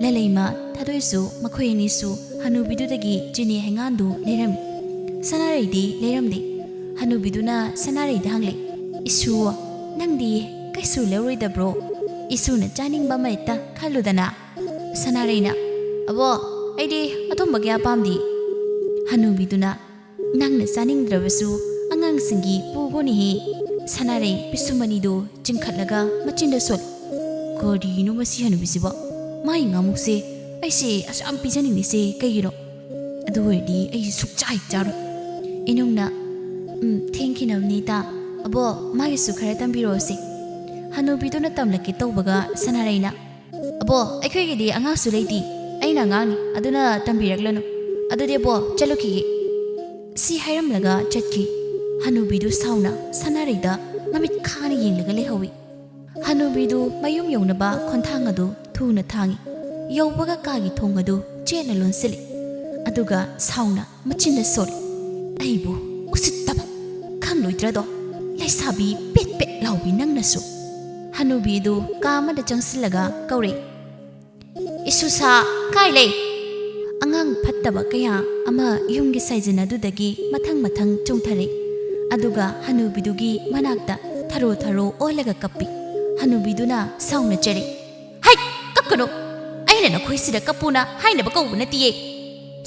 ꯂꯂꯩꯃ ꯊꯥꯗꯣꯏꯁꯨ ꯃꯈꯣꯏ ꯑꯅꯤꯁꯨ ꯍꯅꯨꯕꯤꯗꯨꯗꯒꯤ ꯆꯤꯅꯤ ꯍꯩꯉꯥꯟꯗꯨ ꯂꯩꯔꯝꯃꯤ꯫ ꯁꯅꯥꯔꯩꯗꯤ ꯂꯩꯔꯝꯗꯦ꯫ ꯍꯅꯨꯕꯤꯗꯨꯅ ꯁꯅꯥꯔꯩꯗ ꯍꯪꯂꯦ, "ꯏꯁꯨ, ꯅꯪꯗꯤ ꯀꯩꯁꯨ ꯂꯧꯔꯣꯏꯗꯕ꯭ꯔꯣ? ꯏꯁꯨꯅ ꯆꯥꯅꯤꯡꯕ ꯑꯃ ꯍꯦꯛꯇ ꯈꯜꯂꯨꯗꯅ꯫" ꯁꯅꯥꯔꯩꯅ, "ꯑꯕꯣ, ꯑꯩꯗꯤ ꯑꯊꯨꯝꯕ ꯀꯌꯥ ꯄꯥꯝꯗꯦ꯫" ꯍꯅꯨꯕꯤꯗꯨꯅ, "ꯅꯪꯅ ꯆꯥꯅꯤꯡꯗ꯭ꯔꯕꯁꯨ ꯑꯉꯥꯡꯁꯤꯡꯒꯤ ꯄꯨꯒꯣꯅꯤꯍꯦ꯫" ꯁꯅꯥꯔꯩ ꯄꯤꯁꯨꯝ ꯑꯅꯤꯗꯨ ꯆꯤꯡꯈꯠꯂꯒ ꯃꯆꯤꯟꯗ ꯁꯣꯜ꯫ "ꯀꯔꯤꯅꯣ ꯃꯁꯤ ꯍꯅꯨꯕꯤꯁꯤꯕꯣ? ꯃꯥꯒꯤ ꯉꯥꯃꯨꯛꯁꯦ ꯑꯩꯁꯦ ꯑꯁꯨꯛ ꯌꯥꯝ ꯄꯤꯖꯅꯤꯡꯂꯤꯁꯦ ꯀꯩꯒꯤꯅꯣ? ꯑꯗꯨ ꯑꯣꯏꯔꯗꯤ ꯑꯩꯁꯨ ꯁꯨꯛꯆꯥ ꯍꯦꯛ ꯆꯥꯔꯣꯏ꯫" ꯏꯅꯨꯡꯅ, "ꯎꯝ, ꯊꯦꯡꯈꯤꯅꯕꯅꯤ ꯏꯇꯥ꯫ ꯑꯕꯣ, ꯃꯥꯒꯤꯁꯨ ꯈꯔ ꯇꯝꯕꯤꯔꯛꯑꯣꯁꯦ꯫" ꯍꯅꯨꯕꯤꯗꯨꯅ ꯇꯝꯂꯛꯀꯦ ꯇꯧꯕꯒ ꯁꯅꯥꯔꯩꯅ, "ꯑꯕꯣ, ꯑꯩꯈꯣꯏꯒꯤꯗꯤ ꯑꯉꯥꯡꯁꯨ ꯂꯩꯇꯦ꯫ ꯑꯩꯅ ꯑꯉꯥꯡꯅꯤ, ꯑꯗꯨꯅ ꯇꯝꯕꯤꯔꯛꯂꯅꯨ꯫ ꯑꯗꯨꯗꯤ ꯑꯕꯣ, ꯆꯠꯂꯨꯈꯤꯒꯦ꯫" ꯁꯤ ꯍꯥꯏꯔꯝꯂꯒ ꯆꯠꯈꯤ꯫ ꯍꯅꯨꯕꯤꯗꯨ ꯁꯥꯎꯅ ꯁꯅꯥꯔꯩꯗ ꯃꯃꯤꯠ ꯈꯥꯅ ꯌꯦꯡꯂꯒ ꯂꯩꯍꯧꯏ꯫ ꯍꯅꯨꯕꯤꯗꯨ ꯃꯌꯨꯝ ꯌꯧꯅꯕ ꯈꯣꯟꯊꯥꯡ ꯑꯗꯨ ꯊꯨꯅ ꯊꯥꯡꯏ꯫ ꯌꯧꯕꯒ ꯀꯥꯒꯤ ꯊꯣꯡ ꯑꯗꯨ ꯆꯦꯠꯅ ꯂꯣꯟꯁꯤꯜꯂꯤ꯫ ꯑꯗꯨꯒ ꯁꯥꯎꯅ ꯃꯆꯤꯟꯗ ꯁꯣꯜꯂꯤ, "ꯑꯩꯕꯨ ꯎꯁꯤꯠꯇꯕ ꯈꯪꯂꯣꯏꯗ꯭ꯔꯗꯣ? ꯂꯩꯁꯥꯕꯤ ꯄꯦꯠ ꯄꯦꯠ ꯂꯥꯎꯕꯤ ꯅꯪꯅꯁꯨ!" ꯍꯅꯨꯕꯤꯗꯨ ꯀꯥ ꯑꯃꯗ ꯆꯪꯁꯤꯜꯂꯒ ꯀꯧꯔꯛꯏ, "ꯏꯁꯨꯁꯥ, ꯀꯥꯏ ꯂꯩ?" ꯑꯉꯥꯡ ꯐꯠꯇꯕ ꯀꯌꯥ ꯑꯃ ꯌꯨꯝꯒꯤ ꯁꯥꯏꯖꯤꯟ ꯑꯗꯨꯗꯒꯤ ꯃꯊꯪ ꯃꯊꯪ ꯆꯣꯡꯊꯔꯛꯏ꯫ ꯑꯗꯨꯒ ꯍꯅꯨꯕꯤꯗꯨꯒꯤ ꯃꯅꯥꯛꯇ ꯊꯔꯣ ꯊꯔꯣ ꯑꯣꯜꯂꯒ ꯀꯞꯄꯤ꯫ ꯍꯅꯨꯕꯤꯗꯨꯅ ꯁꯥꯎꯅ ꯆꯩꯔꯛꯏ, "ꯍꯩ, ꯀꯞꯀꯅꯨ! ꯑꯩꯅ ꯅꯈꯣꯏꯁꯤꯗ ꯀꯞꯄꯨꯅ ꯍꯥꯏꯅꯕ ꯀꯧꯕ ꯅꯠꯇꯤꯌꯦ꯫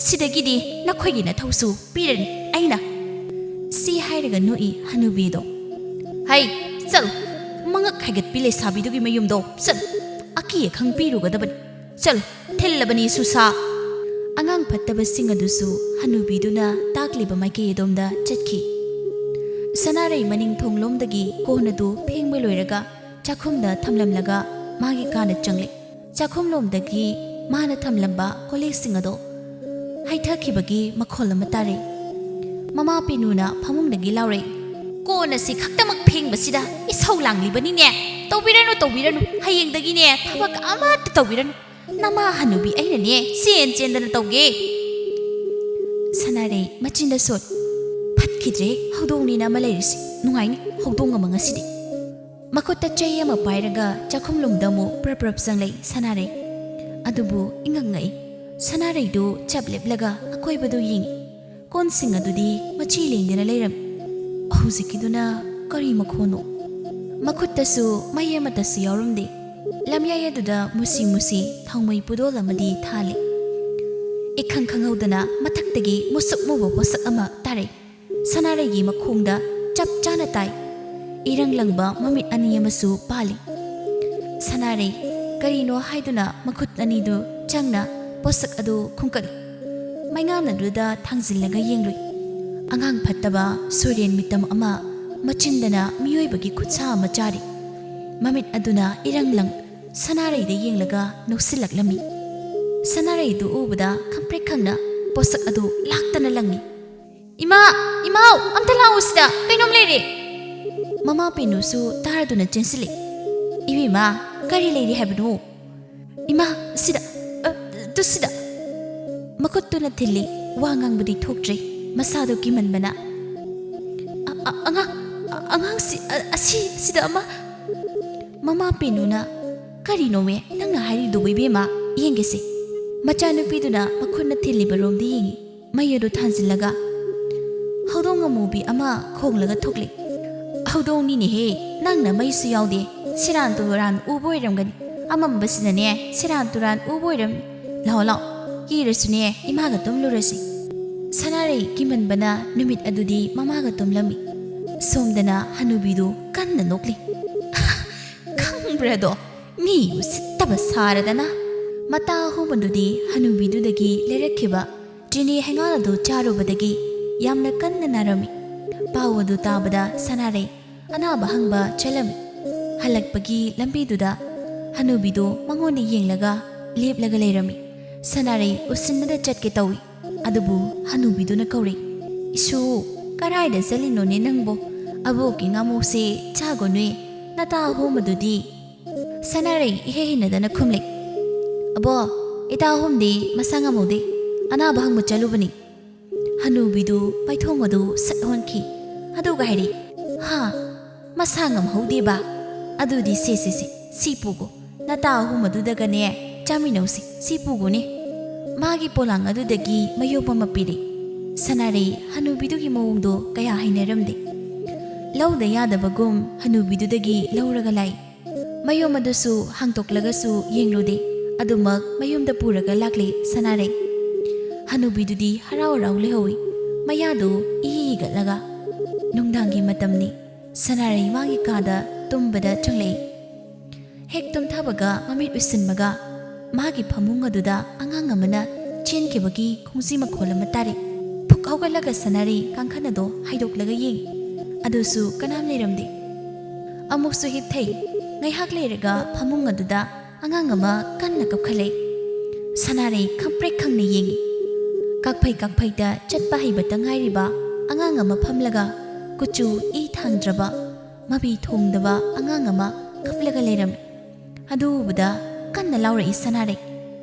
ꯁꯤꯗꯒꯤꯗꯤ ꯅꯈꯣꯏꯒꯤ ꯅꯊꯧꯁꯨ ꯄꯤꯔꯅꯤ ꯑꯩꯅ꯫" ꯁꯤ ꯍꯥꯏꯔꯒ ꯅꯣꯛꯏ ꯍꯅꯨꯕꯤꯗꯣ꯫ "ꯍꯩ, ꯆꯠꯂꯨ! ꯃꯉꯛ ꯍꯥꯏꯒꯠꯄꯤ ꯂꯩꯁꯥꯕꯤꯗꯨꯒꯤ ꯃꯌꯨꯝꯗꯣ ꯆꯠꯂꯨ! ꯑꯀꯤ ꯑꯈꯪ ꯄꯤꯔꯨꯒꯗꯕꯅꯤ꯫ ꯆꯠꯂꯨ! ꯊꯤꯜꯂꯕꯅꯤ ꯁꯨꯁꯥ!" ꯑꯉꯥꯡ ꯐꯠꯇꯕꯁꯤꯡ ꯑꯗꯨꯁꯨ ꯍꯅꯨꯕꯤꯗꯨꯅ ꯇꯥꯛꯂꯤꯕ ꯃꯥꯏꯀꯩ ꯑꯗꯣꯝꯗ ꯆꯠꯈꯤ꯫ ꯁꯅꯥꯔꯩ ꯃꯅꯤꯡ ꯊꯣꯡꯂꯣꯝꯗꯒꯤ ꯀꯣꯟ ꯑꯗꯨ ꯐꯦꯡꯕ ꯂꯣꯏꯔꯒ ꯆꯥꯛꯈꯨꯝꯗ ꯊꯝꯂꯝꯂꯒ ꯃꯥꯒꯤ ꯀꯥꯗ ꯆꯪꯂꯦ꯫ ꯆꯥꯛꯈꯨꯝꯂꯣꯝꯗꯒꯤ ꯃꯥꯅ ꯊꯝꯂꯝꯕ ꯀꯣꯜꯂꯤꯛꯁꯤꯡ ꯑꯗꯣ ꯍꯩꯊꯈꯤꯕꯒꯤ ꯃꯈꯣꯜ ꯑꯃ ꯇꯥꯔꯦ꯫ ꯃꯃꯥ ꯄꯦꯅꯨꯅ ꯐꯃꯨꯡꯗꯒꯤ ꯂꯥꯎꯔꯛꯏ, "ꯀꯣꯟ ꯑꯁꯤ ꯈꯛꯇꯃꯛ ꯐꯦꯡꯕꯁꯤꯗ ꯏꯁꯧ ꯂꯥꯡꯂꯤꯕꯅꯤꯅꯦ꯫ ꯇꯧꯕꯤꯔꯅꯨ, ꯇꯧꯕꯤꯔꯅꯨ꯫ ꯍꯌꯦꯡꯗꯒꯤꯅꯦ ꯊꯕꯛ ꯑꯃꯠꯇ ꯇꯧꯕꯤꯔꯅꯨ꯫ ꯅꯃꯥ ꯍꯅꯨꯕꯤ ꯑꯩꯅꯅꯦ ꯆꯦꯟ ꯆꯦꯟꯗꯅ ꯇꯧꯒꯦ꯫" ꯁꯅꯥꯔꯩ ꯃꯆꯤꯟꯗ ꯁꯣꯠ, "ꯐꯠꯈꯤꯗ꯭ꯔꯦ ꯍꯧꯗꯣꯡꯅꯤꯅ ꯑꯃ ꯂꯩꯔꯤꯁꯦ꯫ ꯅꯨꯡꯉꯥꯏꯅꯤ ꯍꯧꯗꯣꯡ ꯑꯃ ꯉꯁꯤꯗꯤ꯫" ꯃꯈꯨꯠꯇ ꯆꯩ ꯑꯃ ꯄꯥꯏꯔꯒ ꯆꯥꯛꯈꯨꯝꯂꯣꯝꯗ ꯑꯃꯨꯛ ꯄ꯭ꯔꯞ ꯄ꯭ꯔꯞ ꯆꯪꯂꯛꯏ ꯁꯅꯥꯔꯩ꯫ ꯑꯗꯨꯕꯨ ꯏꯉꯛ ꯉꯛꯏ꯫ ꯁꯅꯥꯔꯩꯗꯨ ꯆꯞ ꯂꯦꯞꯂꯒ ꯑꯀꯣꯏꯕꯗꯨ ꯌꯦꯡꯏ꯫ ꯀꯣꯟꯁꯤꯡ ꯑꯗꯨꯗꯤ ꯃꯆꯤ ꯂꯦꯡꯗꯅ ꯂꯩꯔꯝꯃꯤ꯫ ꯍꯧꯖꯤꯛꯀꯤꯗꯨꯅ ꯀꯔꯤ ꯃꯈꯣꯟꯅꯣ? ꯃꯈꯨꯠꯇꯁꯨ ꯃꯩ ꯑꯃꯠꯇꯁꯨ ꯌꯥꯎꯔꯝꯗꯦ꯫ ꯂꯝꯌꯥꯏ ꯑꯗꯨꯗ ꯃꯨꯁꯤ ꯃꯨꯁꯤ ꯊꯥꯎꯃꯩ ꯄꯨꯗꯣꯜ ꯑꯃꯗꯤ ꯊꯥꯜꯂꯤ꯫ ꯏꯈꯪ ꯈꯪꯍꯧꯗꯅ ꯃꯊꯛꯇꯒꯤ ꯃꯨꯁꯨꯛ ꯃꯨꯕ ꯄꯣꯠꯁꯛ ꯑꯃ ꯇꯥꯔꯛꯏ꯫ ꯁꯅꯥꯔꯩꯒꯤ ꯃꯈꯣꯡꯗ ꯆꯞ ꯆꯥꯅ ꯇꯥꯏ꯫ ꯏꯔꯪ ꯂꯪꯕ ꯃꯃꯤꯠ ꯑꯅꯤ ꯑꯃꯁꯨ ꯄꯥꯜꯂꯤ꯫ ꯁꯅꯥꯔꯩ ꯀꯔꯤꯅꯣ ꯍꯥꯏꯗꯨꯅ ꯃꯈꯨꯠ ꯑꯅꯤꯗꯨ ꯆꯪꯅ ꯄꯣꯠꯁꯛ ꯑꯗꯨ ꯈꯨꯝꯀꯠꯂꯤ꯫ ꯃꯩꯉꯥꯟ ꯑꯗꯨꯗ ꯊꯥꯡꯖꯤꯜꯂꯒ ꯌꯦꯡꯂꯨꯏ꯫ ꯑꯉꯥꯡ ꯐꯠꯇꯕ ꯁꯣꯏꯔꯦꯟ ꯃꯤꯇꯝ ꯑꯃ ꯃꯆꯤꯟꯗꯅ ꯃꯤꯑꯣꯏꯕꯒꯤ ꯈꯨꯠꯁꯥ ꯑꯃ ꯆꯥꯔꯤ꯫ ꯃꯃꯤꯠ ꯑꯗꯨꯅ ꯏꯔꯪ ꯂꯪ ꯁꯅꯥꯔꯩꯗ ꯌꯦꯡꯂꯒ ꯅꯣꯛꯁꯤꯜꯂꯛꯂꯝꯃꯤ꯫ ꯁꯅꯥꯔꯩꯗꯨ ꯎꯕꯗ ꯈꯪꯄ꯭ꯔꯦꯛ ꯈꯪꯅ ꯄꯣꯠꯁꯛ ꯑꯗꯨ ꯂꯥꯛꯇꯅ ꯂꯪꯉꯤ꯫ "ꯏꯃꯥ! ꯏꯃꯥꯎ! ꯑꯝꯇ ꯂꯥꯛꯑꯣ ꯁꯤꯗ! ꯀꯩꯅꯣꯝ ꯂꯩꯔꯦ!" ꯃꯃꯥ ꯄꯦꯅꯨꯁꯨ ꯇꯥꯔꯗꯨꯅ ꯆꯦꯟꯁꯤꯜꯂꯤ꯫ "ꯏꯕꯦꯝꯃ, ꯀꯔꯤ ꯂꯩꯔꯦ ꯍꯥꯏꯕꯅꯣ?" "ꯏꯃꯥ, ꯁꯤꯗ, ꯑ, ꯇꯨ ꯁꯤꯗ!" ꯃꯈꯨꯠꯇꯨꯅ ꯊꯤꯜꯂꯤ, ꯋꯥ ꯉꯥꯡꯕꯗꯤ ꯊꯣꯛꯇ꯭ꯔꯦ, ꯃꯁꯥꯗꯣ ꯀꯤꯃꯟꯕꯅ꯫ "ꯑ-, ꯑ-, ꯑꯉꯥꯡ, ꯑ-, ꯑꯉꯥꯡꯁꯤ, ꯑ-, ꯑꯁꯤ, ꯁꯤꯗ ꯑꯃ!" ꯃꯃꯥ ꯄꯦꯅꯨꯅ, "ꯀꯔꯤꯅꯣꯃꯦ ꯅꯪꯅ ꯍꯥꯏꯔꯤꯗꯨꯕꯨ ꯏꯕꯦꯝꯃ? ꯌꯦꯡꯒꯦꯁꯦ꯫" ꯃꯆꯥꯅꯨꯄꯤꯗꯨꯅ ꯃꯈꯨꯠꯅ ꯊꯤꯜꯂꯤꯕ ꯔꯣꯝꯗ ꯌꯦꯡꯉꯤ꯫ ꯃꯩ ꯑꯗꯨ ꯊꯥꯟꯖꯤꯜꯂꯒ, ꯍꯧꯗꯣꯡ ꯑꯃꯨꯕꯤ ꯑꯃ ꯈꯣꯡꯂꯒ ꯊꯣꯛꯂꯛꯏ꯫ "ꯍꯧꯗꯣꯡꯅꯤꯅꯦꯍꯦ, ꯅꯪꯅ ꯃꯩꯁꯨ ꯌꯥꯎꯗꯦ꯫ ꯁꯦꯔꯥꯟ ꯇꯨꯔꯥꯟ ꯎꯕ ꯑꯣꯏꯔꯝꯒꯅꯤ꯫ ꯑꯃꯝꯕꯁꯤꯅꯅꯦ ꯁꯦꯔꯥꯟ ꯇꯨꯔꯥꯟ ꯎꯕ ꯑꯣꯏꯔꯝꯅꯤ꯫ ꯂꯥꯛꯑꯣ, ꯂꯥꯛꯑꯣ, ꯀꯤꯔꯁꯨꯅꯦ ꯏꯃꯥꯒ ꯇꯨꯝꯂꯨꯔꯁꯤ꯫" ꯁꯅꯥꯔꯩ ꯀꯤꯃꯟꯕꯅ ꯅꯨꯃꯤꯠ ꯑꯗꯨꯗꯤ ꯃꯃꯥꯒ ꯇꯨꯝꯂꯝꯃꯤ꯫ ꯁꯣꯝꯗꯅ ꯍꯅꯨꯕꯤꯗꯨ ꯀꯟꯅ ꯅꯣꯛꯂꯤ꯫ "ꯈꯪꯕ꯭ꯔꯥꯗꯣ, ꯃꯤ ꯎꯁꯤꯠꯇꯕ ꯁꯥꯔꯗꯅ!" ꯃꯇꯥ ꯑꯍꯨꯝ ꯑꯗꯨꯗꯤ ꯍꯅꯨꯕꯤꯗꯨꯗꯒꯤ ꯂꯩꯔꯛꯈꯤꯕ ꯆꯤꯅꯤ ꯍꯩꯉꯥꯜ ꯑꯗꯨ ꯆꯥꯔꯨꯕꯗꯒꯤ ꯌꯥꯝꯅ ꯀꯟꯅ ꯅꯥꯔꯝꯃꯤ꯫ ꯄꯥꯎ ꯑꯗꯨ ꯇꯥꯕꯗ ꯁꯅꯥꯔꯩ ꯑꯅꯥꯕ ꯍꯪꯕ ꯆꯠꯂꯝꯃꯤ꯫ ꯍꯜꯂꯛꯄꯒꯤ ꯂꯝꯕꯤꯗꯨꯗ ꯍꯅꯨꯕꯤꯗꯨ ꯃꯉꯣꯟꯗ ꯌꯦꯡꯂꯒ ꯂꯦꯞꯂꯒ ꯂꯩꯔꯝꯃꯤ꯫ ꯁꯅꯥꯔꯩ ꯎꯁꯤꯟꯅꯗ ꯆꯠꯀꯦ ꯇꯧꯏ꯫ ꯑꯗꯨꯕꯨ ꯍꯅꯨꯕꯤꯗꯨꯅ ꯀꯧꯔꯛꯏ, "ꯏꯁꯨ, ꯀꯔꯥꯏꯗ ꯆꯠꯂꯤꯅꯣꯅꯦ ꯅꯪꯕꯣ? ꯑꯕꯣꯛꯀꯤ ꯉꯥꯃꯣꯛꯁꯦ ꯆꯥꯒꯣꯅꯦ, ꯅꯇꯥ ꯑꯍꯣꯝꯕꯗꯨꯗꯤ?" ꯁꯅꯥꯔꯩ ꯏꯍꯩ ꯍꯩꯅꯗꯅ ꯈꯨꯝꯂꯛꯏ, "ꯑꯕꯣ, ꯏꯇꯥ ꯑꯍꯨꯝꯗꯤ ꯃꯁꯥ ꯉꯝꯍꯧꯗꯦ, ꯑꯅꯥꯕ ꯍꯪꯕ ꯆꯠꯂꯨꯕꯅꯤ꯫" ꯍꯅꯨꯕꯤꯗꯨ ꯃꯥꯏꯊꯣꯡ ꯑꯗꯨ ꯁꯠ ꯑꯣꯟꯈꯤ꯫ ꯑꯗꯨꯒ ꯍꯥꯏꯔꯛꯏ, "ꯍꯥ? ꯃꯁꯥ ꯉꯝꯍꯧꯗꯦꯕ? ꯑꯗꯨꯗꯤ ꯁꯦ, ꯁꯦ, ꯁꯦ, ꯁꯤ ꯄꯨꯒꯣ꯫ ꯅꯇꯥ ꯑꯍꯨꯝ ꯑꯗꯨꯗꯒꯅꯦ ꯆꯥꯃꯤꯟꯅꯧꯁꯤ, ꯁꯤ ꯄꯨꯒꯣꯅꯦ꯫" ꯃꯥꯒꯤ ꯄꯣꯂꯥꯡ ꯑꯗꯨꯗꯒꯤ ꯃꯌꯣꯝ ꯑꯃ ꯄꯤꯔꯛꯏ꯫ ꯁꯅꯥꯔꯩ ꯍꯅꯨꯕꯤꯗꯨꯒꯤ ꯃꯑꯣꯡꯗꯣ ꯀꯌꯥ ꯍꯩꯅꯔꯝꯗꯦ꯫ ꯂꯧꯗ ꯌꯥꯗꯕꯒꯨꯝ ꯍꯅꯨꯕꯤꯗꯨꯗꯒꯤ ꯂꯧꯔꯒ ꯂꯥꯛꯏ꯫ ꯃꯌꯣꯝ ꯑꯗꯨꯁꯨ ꯍꯥꯡꯗꯣꯛꯂꯒꯁꯨ ꯌꯦꯡꯂꯨꯗꯦ꯫ ꯑꯗꯨꯃꯛ ꯃꯌꯨꯝꯗ ꯄꯨꯔꯒ ꯂꯥꯛꯂꯦ ꯁꯅꯥꯔꯩ꯫ ꯍꯅꯨꯕꯤꯗꯨꯗꯤ ꯍꯔꯥꯎ ꯍꯔꯥꯎ ꯂꯩꯍꯧꯏ꯫ ꯃꯌꯥꯗꯨ ꯏꯍꯤ ꯍꯤꯒꯠꯂꯒ꯫ ꯅꯨꯡꯗꯥꯡꯒꯤ ꯃꯇꯝꯅꯤ꯫ ꯁꯅꯥꯔꯩ ꯃꯥꯒꯤ ꯀꯥꯗ ꯇꯨꯝꯕꯗ ꯆꯪꯂꯛꯏ꯫ ꯍꯦꯛ ꯇꯨꯝꯊꯕꯒ ꯃꯃꯤꯠ ꯎꯏꯁꯤꯟꯕꯒ ꯃꯥꯒꯤ ꯐꯃꯨꯡ ꯑꯗꯨꯗ ꯑꯉꯥꯡ ꯑꯃꯅ ꯆꯦꯟꯈꯤꯕꯒꯤ ꯈꯣꯡꯖꯤ ꯃꯈꯣꯜ ꯑꯃ ꯇꯥꯔꯛꯏ꯫ ꯐꯨꯛ ꯍꯧꯒꯠꯂꯒ ꯁꯅꯥꯔꯩ ꯀꯥꯡꯈꯟ ꯑꯗꯣ ꯍꯥꯏꯗꯣꯛꯂꯒ ꯌꯦꯡꯉꯤ꯫ ꯑꯗꯨꯁꯨ ꯀꯅꯥꯝ ꯂꯩꯔꯝꯗꯦ꯫ ꯑꯃꯨꯛꯁꯨ ꯍꯤꯞꯊꯩ꯫ ꯉꯥꯏꯍꯥꯛ ꯂꯩꯔꯒ ꯐꯃꯨꯡ ꯑꯗꯨꯗ ꯑꯉꯥꯡ ꯑꯃ ꯀꯟꯅ ꯀꯞꯈꯠꯂꯛꯏ꯫ ꯁꯅꯥꯔꯩ ꯈꯪꯄ꯭ꯔꯦꯛ ꯈꯪꯅ ꯌꯦꯡꯉꯤ꯫ ꯀꯥꯛꯐꯩ ꯀꯥꯛꯐꯩꯗ ꯆꯠꯄ ꯍꯩꯕꯇ ꯉꯥꯏꯔꯤꯕ ꯑꯉꯥꯡ ꯑꯃ ꯐꯝꯂꯒ, ꯀꯨꯆꯨ ꯏ ꯊꯥꯡꯗ꯭ꯔꯕ, ꯃꯃꯤ ꯊꯣꯡꯗꯕ ꯑꯉꯥꯡ ꯑꯃ ꯀꯞꯂꯒ ꯂꯩꯔꯝꯃꯤ꯫ ꯑꯗꯨ ꯎꯕꯗ ꯀꯟꯅ ꯂꯥꯎꯔꯛꯏ ꯁꯅꯥꯔꯩ꯫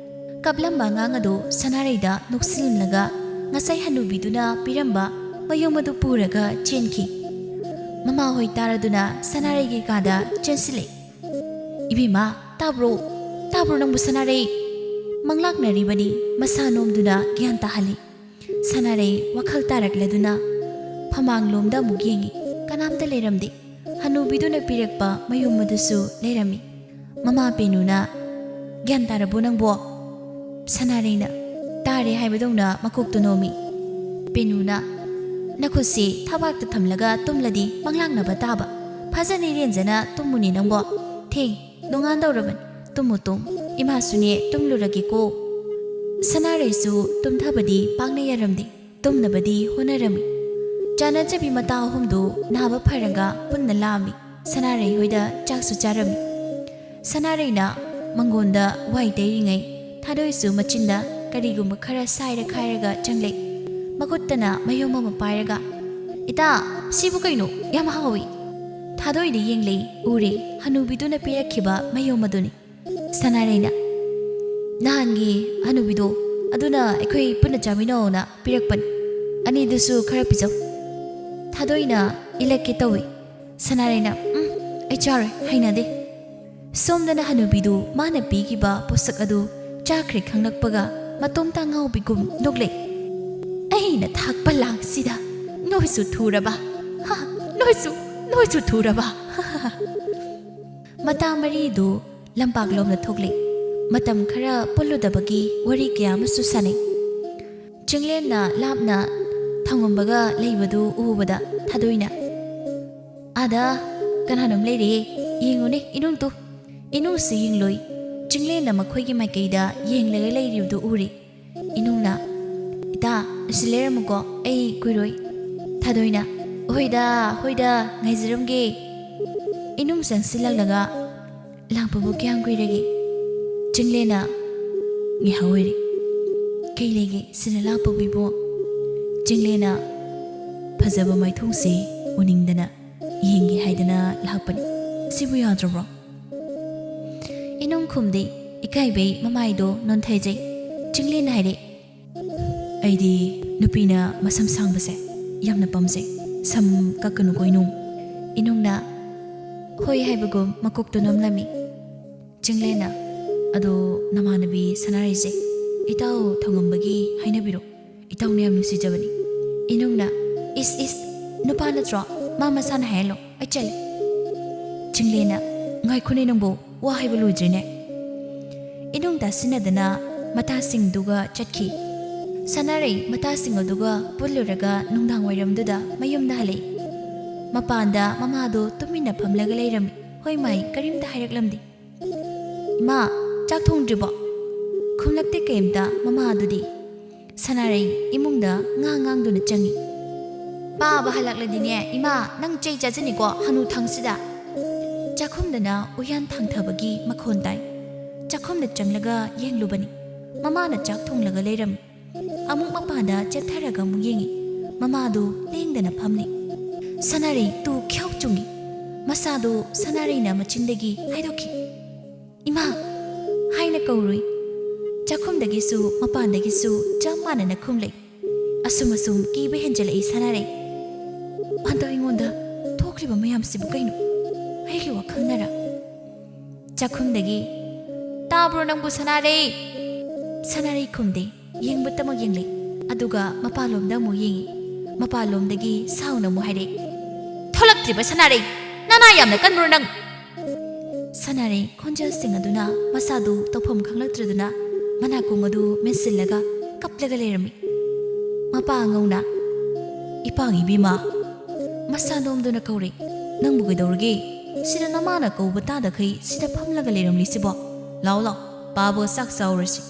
ꯀꯞꯂꯝꯕ ꯑꯉꯥꯡ ꯑꯗꯨ ꯁꯅꯥꯔꯩꯗ ꯅꯣꯛꯁꯤꯜꯂꯒ ꯉꯁꯥꯏ ꯍꯅꯨꯕꯤꯗꯨꯅ ꯄꯤꯔꯝꯕ ꯃꯌꯨꯝ ꯑꯗꯨ ꯄꯨꯔꯒ ꯆꯦꯟꯈꯤ꯫ ꯃꯃꯥꯍꯣꯏ ꯇꯥꯔꯗꯨꯅ ꯁꯅꯥꯔꯩꯒꯤ ꯀꯥꯗ ꯆꯦꯟꯁꯤꯜꯂꯛꯏ꯫ "ꯏꯕꯦꯝꯃ, ꯇꯥꯕ꯭ꯔꯣ? ꯇꯥꯕ꯭ꯔꯣ ꯅꯪꯕꯨ, ꯁꯅꯥꯔꯩ?" ꯃꯪꯂꯥꯛꯅꯔꯤꯕꯅꯤ꯫ ꯃꯁꯥ ꯅꯣꯝꯗꯨꯅ ꯒ꯭ꯌꯥꯟ ꯇꯥꯍꯜꯂꯤ꯫ ꯁꯅꯥꯔꯩ ꯋꯥꯈꯜ ꯇꯥꯔꯛꯂꯗꯨꯅ ꯐꯃꯥꯡꯂꯣꯝꯗ ꯑꯃꯨꯛ ꯌꯦꯡꯉꯤ꯫ ꯀꯅꯥꯝꯇ ꯂꯩꯔꯝꯗꯦ꯫ ꯍꯅꯨꯕꯤꯗꯨꯅ ꯄꯤꯔꯛꯄ ꯃꯌꯨꯝ ꯑꯗꯨꯁꯨ ꯂꯩꯔꯝꯃꯤ꯫ ꯃꯃꯥ ꯄꯦꯅꯨꯅ, "ꯒ꯭ꯌꯥꯟ ꯇꯥꯔꯕꯣ ꯅꯪꯕꯣ?" ꯁꯅꯥꯔꯩꯅ, "ꯇꯥꯔꯦ" ꯍꯥꯏꯕꯗꯧꯅ ꯃꯀꯣꯛꯇꯨ ꯅꯣꯝꯃꯤ꯫ ꯄꯦꯅꯨꯅ, "ꯅꯈꯨꯠꯁꯤ ꯊꯕꯥꯛꯇ ꯊꯝꯂꯒ ꯇꯨꯝꯂꯗꯤ ꯃꯪꯂꯥꯛꯅꯕ ꯇꯥꯕ꯫ ꯐꯖꯅ ꯏꯔꯦꯟꯖꯅ ꯇꯨꯝꯃꯨꯅꯦ ꯅꯪꯕꯣ꯫ ꯊꯦꯡ, ꯅꯣꯡꯉꯥꯟꯗꯧꯔꯕꯅꯤ꯫ ꯇꯨꯝꯃꯨ ꯇꯨꯝ꯫ ꯏꯃꯥꯁꯨꯅꯦ ꯇꯨꯝꯂꯨꯔꯒꯦꯀꯣ꯫" ꯁꯅꯥꯔꯩꯁꯨ ꯇꯨꯝꯊꯕꯗꯤ ꯄꯥꯛꯅ ꯌꯥꯔꯝꯗꯦ꯫ ꯇꯨꯝꯅꯕꯗꯤ ꯍꯣꯠꯅꯔꯝꯃꯤ꯫ ꯆꯥꯅꯖꯕꯤ ꯃꯇꯥ ꯑꯍꯨꯝꯗꯨ ꯅꯥꯕ ꯐꯔꯒ ꯄꯨꯟꯅ ꯂꯥꯛꯑꯝꯃꯤ꯫ ꯁꯅꯥꯔꯩ ꯍꯣꯏꯗ ꯆꯥꯛꯁꯨ ꯆꯥꯔꯝꯃꯤ꯫ ꯁꯅꯥꯔꯩꯅ ꯃꯪꯒꯣꯟꯗ ꯋꯥꯏ ꯇꯩꯔꯤꯉꯩ ꯊꯥꯗꯣꯏꯁꯨ ꯃꯆꯤꯟꯗ ꯀꯔꯤꯒꯨꯝꯕ ꯈꯔ ꯁꯥꯏꯔ ꯈꯥꯏꯔꯒ ꯆꯪꯂꯛꯏ꯫ ꯃꯈꯨꯠꯇꯅ ꯃꯌꯨꯝ ꯑꯃ ꯄꯥꯏꯔꯒ, "ꯏꯇꯥ, ꯁꯤꯕꯨ ꯀꯩꯅꯣ? ꯌꯥꯝ ꯍꯥꯎꯏ!" ꯊꯥꯗꯣꯏꯗ ꯌꯦꯡꯂꯛꯏ꯫ ꯎꯔꯦ ꯍꯅꯨꯕꯤꯗꯨꯅ ꯄꯤꯔꯛꯈꯤꯕ ꯃꯌꯨꯝ ꯑꯗꯨꯅꯤ꯫ ꯁꯅꯥꯔꯩꯅ, "ꯅꯍꯥꯟꯒꯤ ꯍꯅꯨꯕꯤꯗꯣ, ꯑꯗꯨꯅ ꯑꯩꯈꯣꯏ ꯄꯨꯟꯅ ꯆꯥꯃꯤꯟꯅꯧꯅ ꯄꯤꯔꯛꯄꯅꯤ꯫ ꯑꯅꯤꯗꯨꯁꯨ ꯈꯔ ꯄꯤꯖꯧ꯫" ꯊꯥꯗꯣꯏꯅ ꯏꯜꯂꯛꯀꯦ ꯇꯧꯏ꯫ ꯁꯅꯥꯔꯩꯅ, "ꯎꯝ, ꯑꯩ ꯆꯥꯔꯣꯏ, ꯍꯩꯅꯗꯦ꯫" ꯁꯣꯝꯗꯅ ꯍꯅꯨꯕꯤꯗꯨ ꯃꯥꯅ ꯄꯤꯈꯤꯕ ꯄꯣꯠꯁꯛ ꯑꯗꯨ ꯆꯥꯈ꯭ꯔꯦ ꯈꯪꯂꯛꯄꯒ ꯃꯇꯣꯝꯇ ꯉꯥꯎꯕꯤꯒꯨꯝ ꯅꯣꯛꯂꯛꯏ꯫ "ꯑꯩꯅ ꯊꯥꯛꯄ ꯂꯥꯡꯁꯤꯗ ꯅꯣꯏꯁꯨ ꯊꯨꯔꯕ? ꯍꯥ, ꯅꯣꯏꯁꯨ, ꯅꯣꯏꯁꯨ ꯊꯨꯔꯕ?" ꯃꯇꯥ ꯃꯔꯤꯗꯨ ꯂꯝꯄꯥꯛꯂꯣꯝꯗ ꯊꯣꯛꯂꯛꯏ꯫ ꯃꯇꯝ ꯈꯔ ꯄꯨꯜꯂꯨꯗꯕꯒꯤ ꯋꯥꯔꯤ ꯀꯌꯥ ꯑꯃꯁꯨ ꯁꯥꯟꯅꯩ꯫ ꯆꯤꯡꯂꯦꯟꯅ ꯂꯥꯞꯅ ꯊꯪꯉꯝꯕꯒ ꯂꯩꯕꯗꯨ ꯎꯕꯗ ꯊꯥꯗꯣꯏꯅ, "ꯑꯥꯗ ꯀꯅꯥꯅꯣꯝ ꯂꯩꯔꯦ, ꯌꯦꯡꯉꯨꯅꯦ ꯏꯅꯨꯡꯗꯨ꯫" ꯏꯅꯨꯡꯁꯨ ꯌꯦꯡꯂꯨꯏ꯫ ꯆꯤꯡꯂꯦꯟꯅ ꯃꯈꯣꯏꯒꯤ ꯃꯥꯏꯀꯩꯗ ꯌꯦꯡꯂꯒ ꯂꯩꯔꯤꯕꯗꯨ ꯎꯔꯦ꯫ ꯏꯅꯨꯡꯅ, "ꯏꯇꯥ, ꯑꯁꯤ ꯂꯩꯔꯝꯃꯨꯀꯣ, ꯑꯩ ꯀꯨꯏꯔꯣꯏ꯫" ꯊꯥꯗꯣꯏꯅ, "ꯍꯣꯏꯗ, ꯍꯣꯏꯗ, ꯉꯥꯏꯖꯔꯝꯒꯦ꯫" ꯏꯅꯨꯡ ꯆꯪꯁꯤꯜꯂꯛꯂꯒ ꯂꯥꯛꯄꯕꯨ ꯀꯌꯥꯝ ꯀꯨꯏꯔꯒꯦ? ꯆꯤꯡꯂꯦꯟꯅ ꯉꯥꯏꯍꯥꯛ ꯑꯣꯏꯔꯦ꯫ ꯀꯩ ꯂꯩꯒꯦ ꯁꯤꯗ ꯂꯥꯛꯄꯕꯨ ꯏꯕꯨꯡꯉꯣ? ꯆꯤꯡꯂꯦꯟꯅ ꯐꯖꯕ ꯃꯥꯏꯊꯣꯡꯁꯦ ꯎꯅꯤꯡꯗꯅ ꯌꯦꯡꯒꯦ ꯍꯥꯏꯗꯅ ꯂꯥꯛꯄꯅꯤ꯫ ꯁꯤꯕꯨ ꯌꯥꯗ꯭ꯔꯕ꯭ꯔꯣ? ꯏꯅꯨꯡ ꯈꯨꯝꯗꯦ꯫ ꯏꯀꯥꯏꯕꯩ ꯃꯃꯥꯏꯗꯣ ꯅꯣꯟꯊꯩꯖꯩ꯫ ꯆꯤꯡꯂꯦꯟꯅ ꯍꯥꯏꯔꯦ, "ꯑꯩꯗꯤ ꯅꯨꯄꯤꯅ ꯃꯁꯝ ꯁꯥꯡꯕꯁꯦ ꯌꯥꯝꯅ ꯄꯥꯝꯖꯩ꯫ ꯁꯝ ꯀꯛꯀꯅꯨꯀꯣ ꯏꯅꯨꯡ꯫" ꯏꯅꯨꯡꯅ ꯍꯣꯏ ꯍꯥꯏꯕꯒꯨꯝ ꯃꯀꯣꯛꯇꯣ ꯅꯣꯝꯂꯝꯃꯤ꯫ ꯆꯤꯡꯂꯦꯟꯅ, "ꯑꯗꯣ ꯅꯃꯥꯟꯅꯕꯤ ꯁꯅꯥꯔꯩꯁꯦ ꯏꯇꯥꯎ ꯊꯣꯡꯉꯝꯕꯒꯤ ꯍꯥꯏꯅꯕꯤꯔꯣ? ꯏꯇꯥꯎꯅ ꯌꯥꯝ ꯅꯨꯡꯁꯤꯖꯕꯅꯤ꯫" ꯏꯅꯨꯡꯅ, "ꯏꯁ ꯏꯁ, ꯅꯨꯄꯥ ꯅꯠꯇ꯭ꯔꯣ? ꯃꯥ ꯃꯁꯥꯅ ꯍꯥꯏꯍꯜꯂꯣ, ꯑꯩ ꯆꯠꯂꯦ꯫" ꯆꯤꯡꯂꯦꯟꯅ, "ꯉꯥꯏꯈꯣꯅꯦ ꯅꯪꯕꯨ, ꯋꯥ ꯍꯥꯏꯕ ꯂꯣꯏꯗ꯭ꯔꯤꯅꯦ꯫" ꯏꯅꯨꯡ ꯇꯥꯁꯤꯟꯅꯗꯅ ꯃꯇꯥꯁꯤꯡꯗꯨꯒ ꯆꯠꯈꯤ꯫ ꯁꯅꯥꯔꯩ ꯃꯇꯥꯁꯤꯡ ꯑꯗꯨꯒ ꯄꯨꯜꯂꯨꯔꯒ ꯅꯨꯡꯗꯥꯡ ꯋꯥꯏꯔꯝꯗꯨꯗ ꯃꯌꯨꯝꯗ ꯍꯜꯂꯛꯏ꯫ ꯃꯄꯥꯟꯗ ꯃꯃꯥꯗꯣ ꯇꯨꯃꯤꯟꯅ ꯐꯝꯂꯒ ꯂꯩꯔꯝꯃꯤ꯫ ꯍꯣꯏ ꯃꯥꯏ, ꯀꯔꯤꯝꯇ ꯍꯥꯏꯔꯛꯂꯝꯗꯦ꯫ "ꯏꯃꯥ, ꯆꯥꯛ ꯊꯣꯡꯗ꯭ꯔꯤꯕꯣ?" ꯈꯨꯝꯂꯛꯇꯦ ꯀꯩꯝꯇ ꯃꯃꯥꯗꯨꯗꯤ꯫ ꯁꯅꯥꯔꯩ ꯏꯃꯨꯡꯗ ꯉꯥ ꯉꯥꯡꯗꯨꯅ ꯆꯪꯉꯤ꯫ "ꯄꯥꯕ ꯍꯜꯂꯛꯂꯗꯤꯅꯦ ꯏꯃꯥ, ꯅꯪ ꯆꯩ ꯆꯥꯖꯅꯤꯀꯣ ꯍꯅꯨꯊꯪꯁꯤꯗ꯫" ꯆꯥꯛꯈꯨꯝꯗꯅ ꯎꯌꯥꯟ ꯊꯥꯡꯊꯕꯒꯤ ꯃꯈꯣꯟ ꯇꯥꯏ꯫ ꯆꯥꯛꯈꯨꯝꯗ ꯆꯪꯂꯒ ꯌꯦꯡꯂꯨꯕꯅꯤ꯫ ꯃꯃꯥꯅ ꯆꯥꯛ ꯊꯣꯡꯂꯒ ꯂꯩꯔꯝꯃꯤ꯫ ꯑꯃꯨꯛ ꯃꯄꯥꯟꯗ ꯆꯦꯞꯊꯔꯒ ꯑꯃꯨꯛ ꯌꯦꯡꯉꯤ꯫ ꯃꯃꯥꯗꯨ ꯂꯦꯡꯗꯅ ꯐꯝꯂꯤ꯫ ꯁꯅꯥꯔꯩ ꯇꯨ ꯈ꯭ꯌꯥꯎ ꯆꯨꯡꯉꯤ꯫ ꯃꯁꯥꯗꯨ ꯁꯅꯥꯔꯩꯅ ꯃꯆꯤꯟꯗꯒꯤ ꯍꯥꯏꯗꯣꯛꯈꯤ꯫ "ꯏꯃꯥ!" ꯍꯥꯏꯅ ꯀꯧꯔꯨꯏ꯫ ꯆꯥꯛꯈꯨꯝꯗꯒꯤꯁꯨ ꯃꯄꯥꯟꯗꯒꯤꯁꯨ ꯆꯞ ꯃꯥꯟꯅꯅ ꯈꯨꯝꯂꯛꯏ꯫ ꯑꯁꯨꯝ ꯑꯁꯨꯝ ꯀꯤꯕ ꯍꯦꯟꯖꯜꯂꯛꯏ ꯁꯅꯥꯔꯩ꯫ ꯍꯟꯗꯛ ꯑꯩꯉꯣꯟꯗ ꯊꯣꯛꯂꯤꯕ ꯃꯌꯥꯝꯁꯤꯕꯨ ꯀꯩꯅꯣ? ꯑꯩꯒꯤ ꯋꯥꯈꯜꯅꯔ? ꯆꯥꯛꯈꯨꯝꯗꯒꯤ, "ꯇꯥꯕ꯭ꯔꯣ ꯅꯪꯕꯨ ꯁꯅꯥꯔꯩ?" ꯁꯅꯥꯔꯩ ꯈꯨꯝꯗꯦ꯫ ꯌꯦꯡꯕꯇꯃꯛ ꯌꯦꯡꯂꯛꯏ꯫ ꯑꯗꯨꯒ ꯃꯄꯥꯟꯂꯣꯝꯗ ꯑꯃꯨꯛ ꯌꯦꯡꯉꯤ꯫ ꯃꯄꯥꯟꯂꯣꯝꯗꯒꯤ ꯁꯥꯎꯅ ꯑꯃꯨꯛ ꯍꯥꯏꯔꯛꯏ, "ꯊꯣꯛꯂꯛꯇ꯭ꯔꯤꯕ ꯁꯅꯥꯔꯩ! ꯅꯅꯥ ꯌꯥꯝꯅ ꯀꯟꯕ꯭ꯔꯣ ꯅꯪ?" ꯁꯅꯥꯔꯩ ꯈꯣꯟꯖꯦꯜꯁꯤꯡ ꯑꯗꯨꯅ ꯃꯁꯥꯗꯨ ꯇꯧꯐꯝ ꯈꯪꯂꯛꯇ꯭ꯔꯗꯨꯅ ꯃꯅꯥꯀꯣꯡ ꯑꯗꯨ ꯃꯦꯟꯁꯤꯜꯂꯒ ꯀꯞꯂꯒ ꯂꯩꯔꯝꯃꯤ꯫ ꯃꯄꯥ ꯑꯉꯧꯅ, "ꯏꯄꯥꯒꯤ ꯏꯕꯦꯝꯃ!" ꯃꯁꯥ ꯅꯣꯝꯗꯨꯅ ꯀꯧꯔꯦ, "ꯅꯪꯕꯨ ꯀꯩꯗꯧꯔꯒꯦ? ꯁꯤꯗ ꯅꯃꯥꯅ ꯀꯧꯕ ꯇꯥꯗꯈꯩ ꯁꯤꯗ ꯐꯝꯂꯒ ꯂꯩꯔꯝꯂꯤꯁꯤꯕꯣ? ꯂꯥꯎ ꯂꯥꯎ, ꯄꯥꯕ ꯆꯥꯛ ꯆꯥꯎꯔꯁꯤ꯫"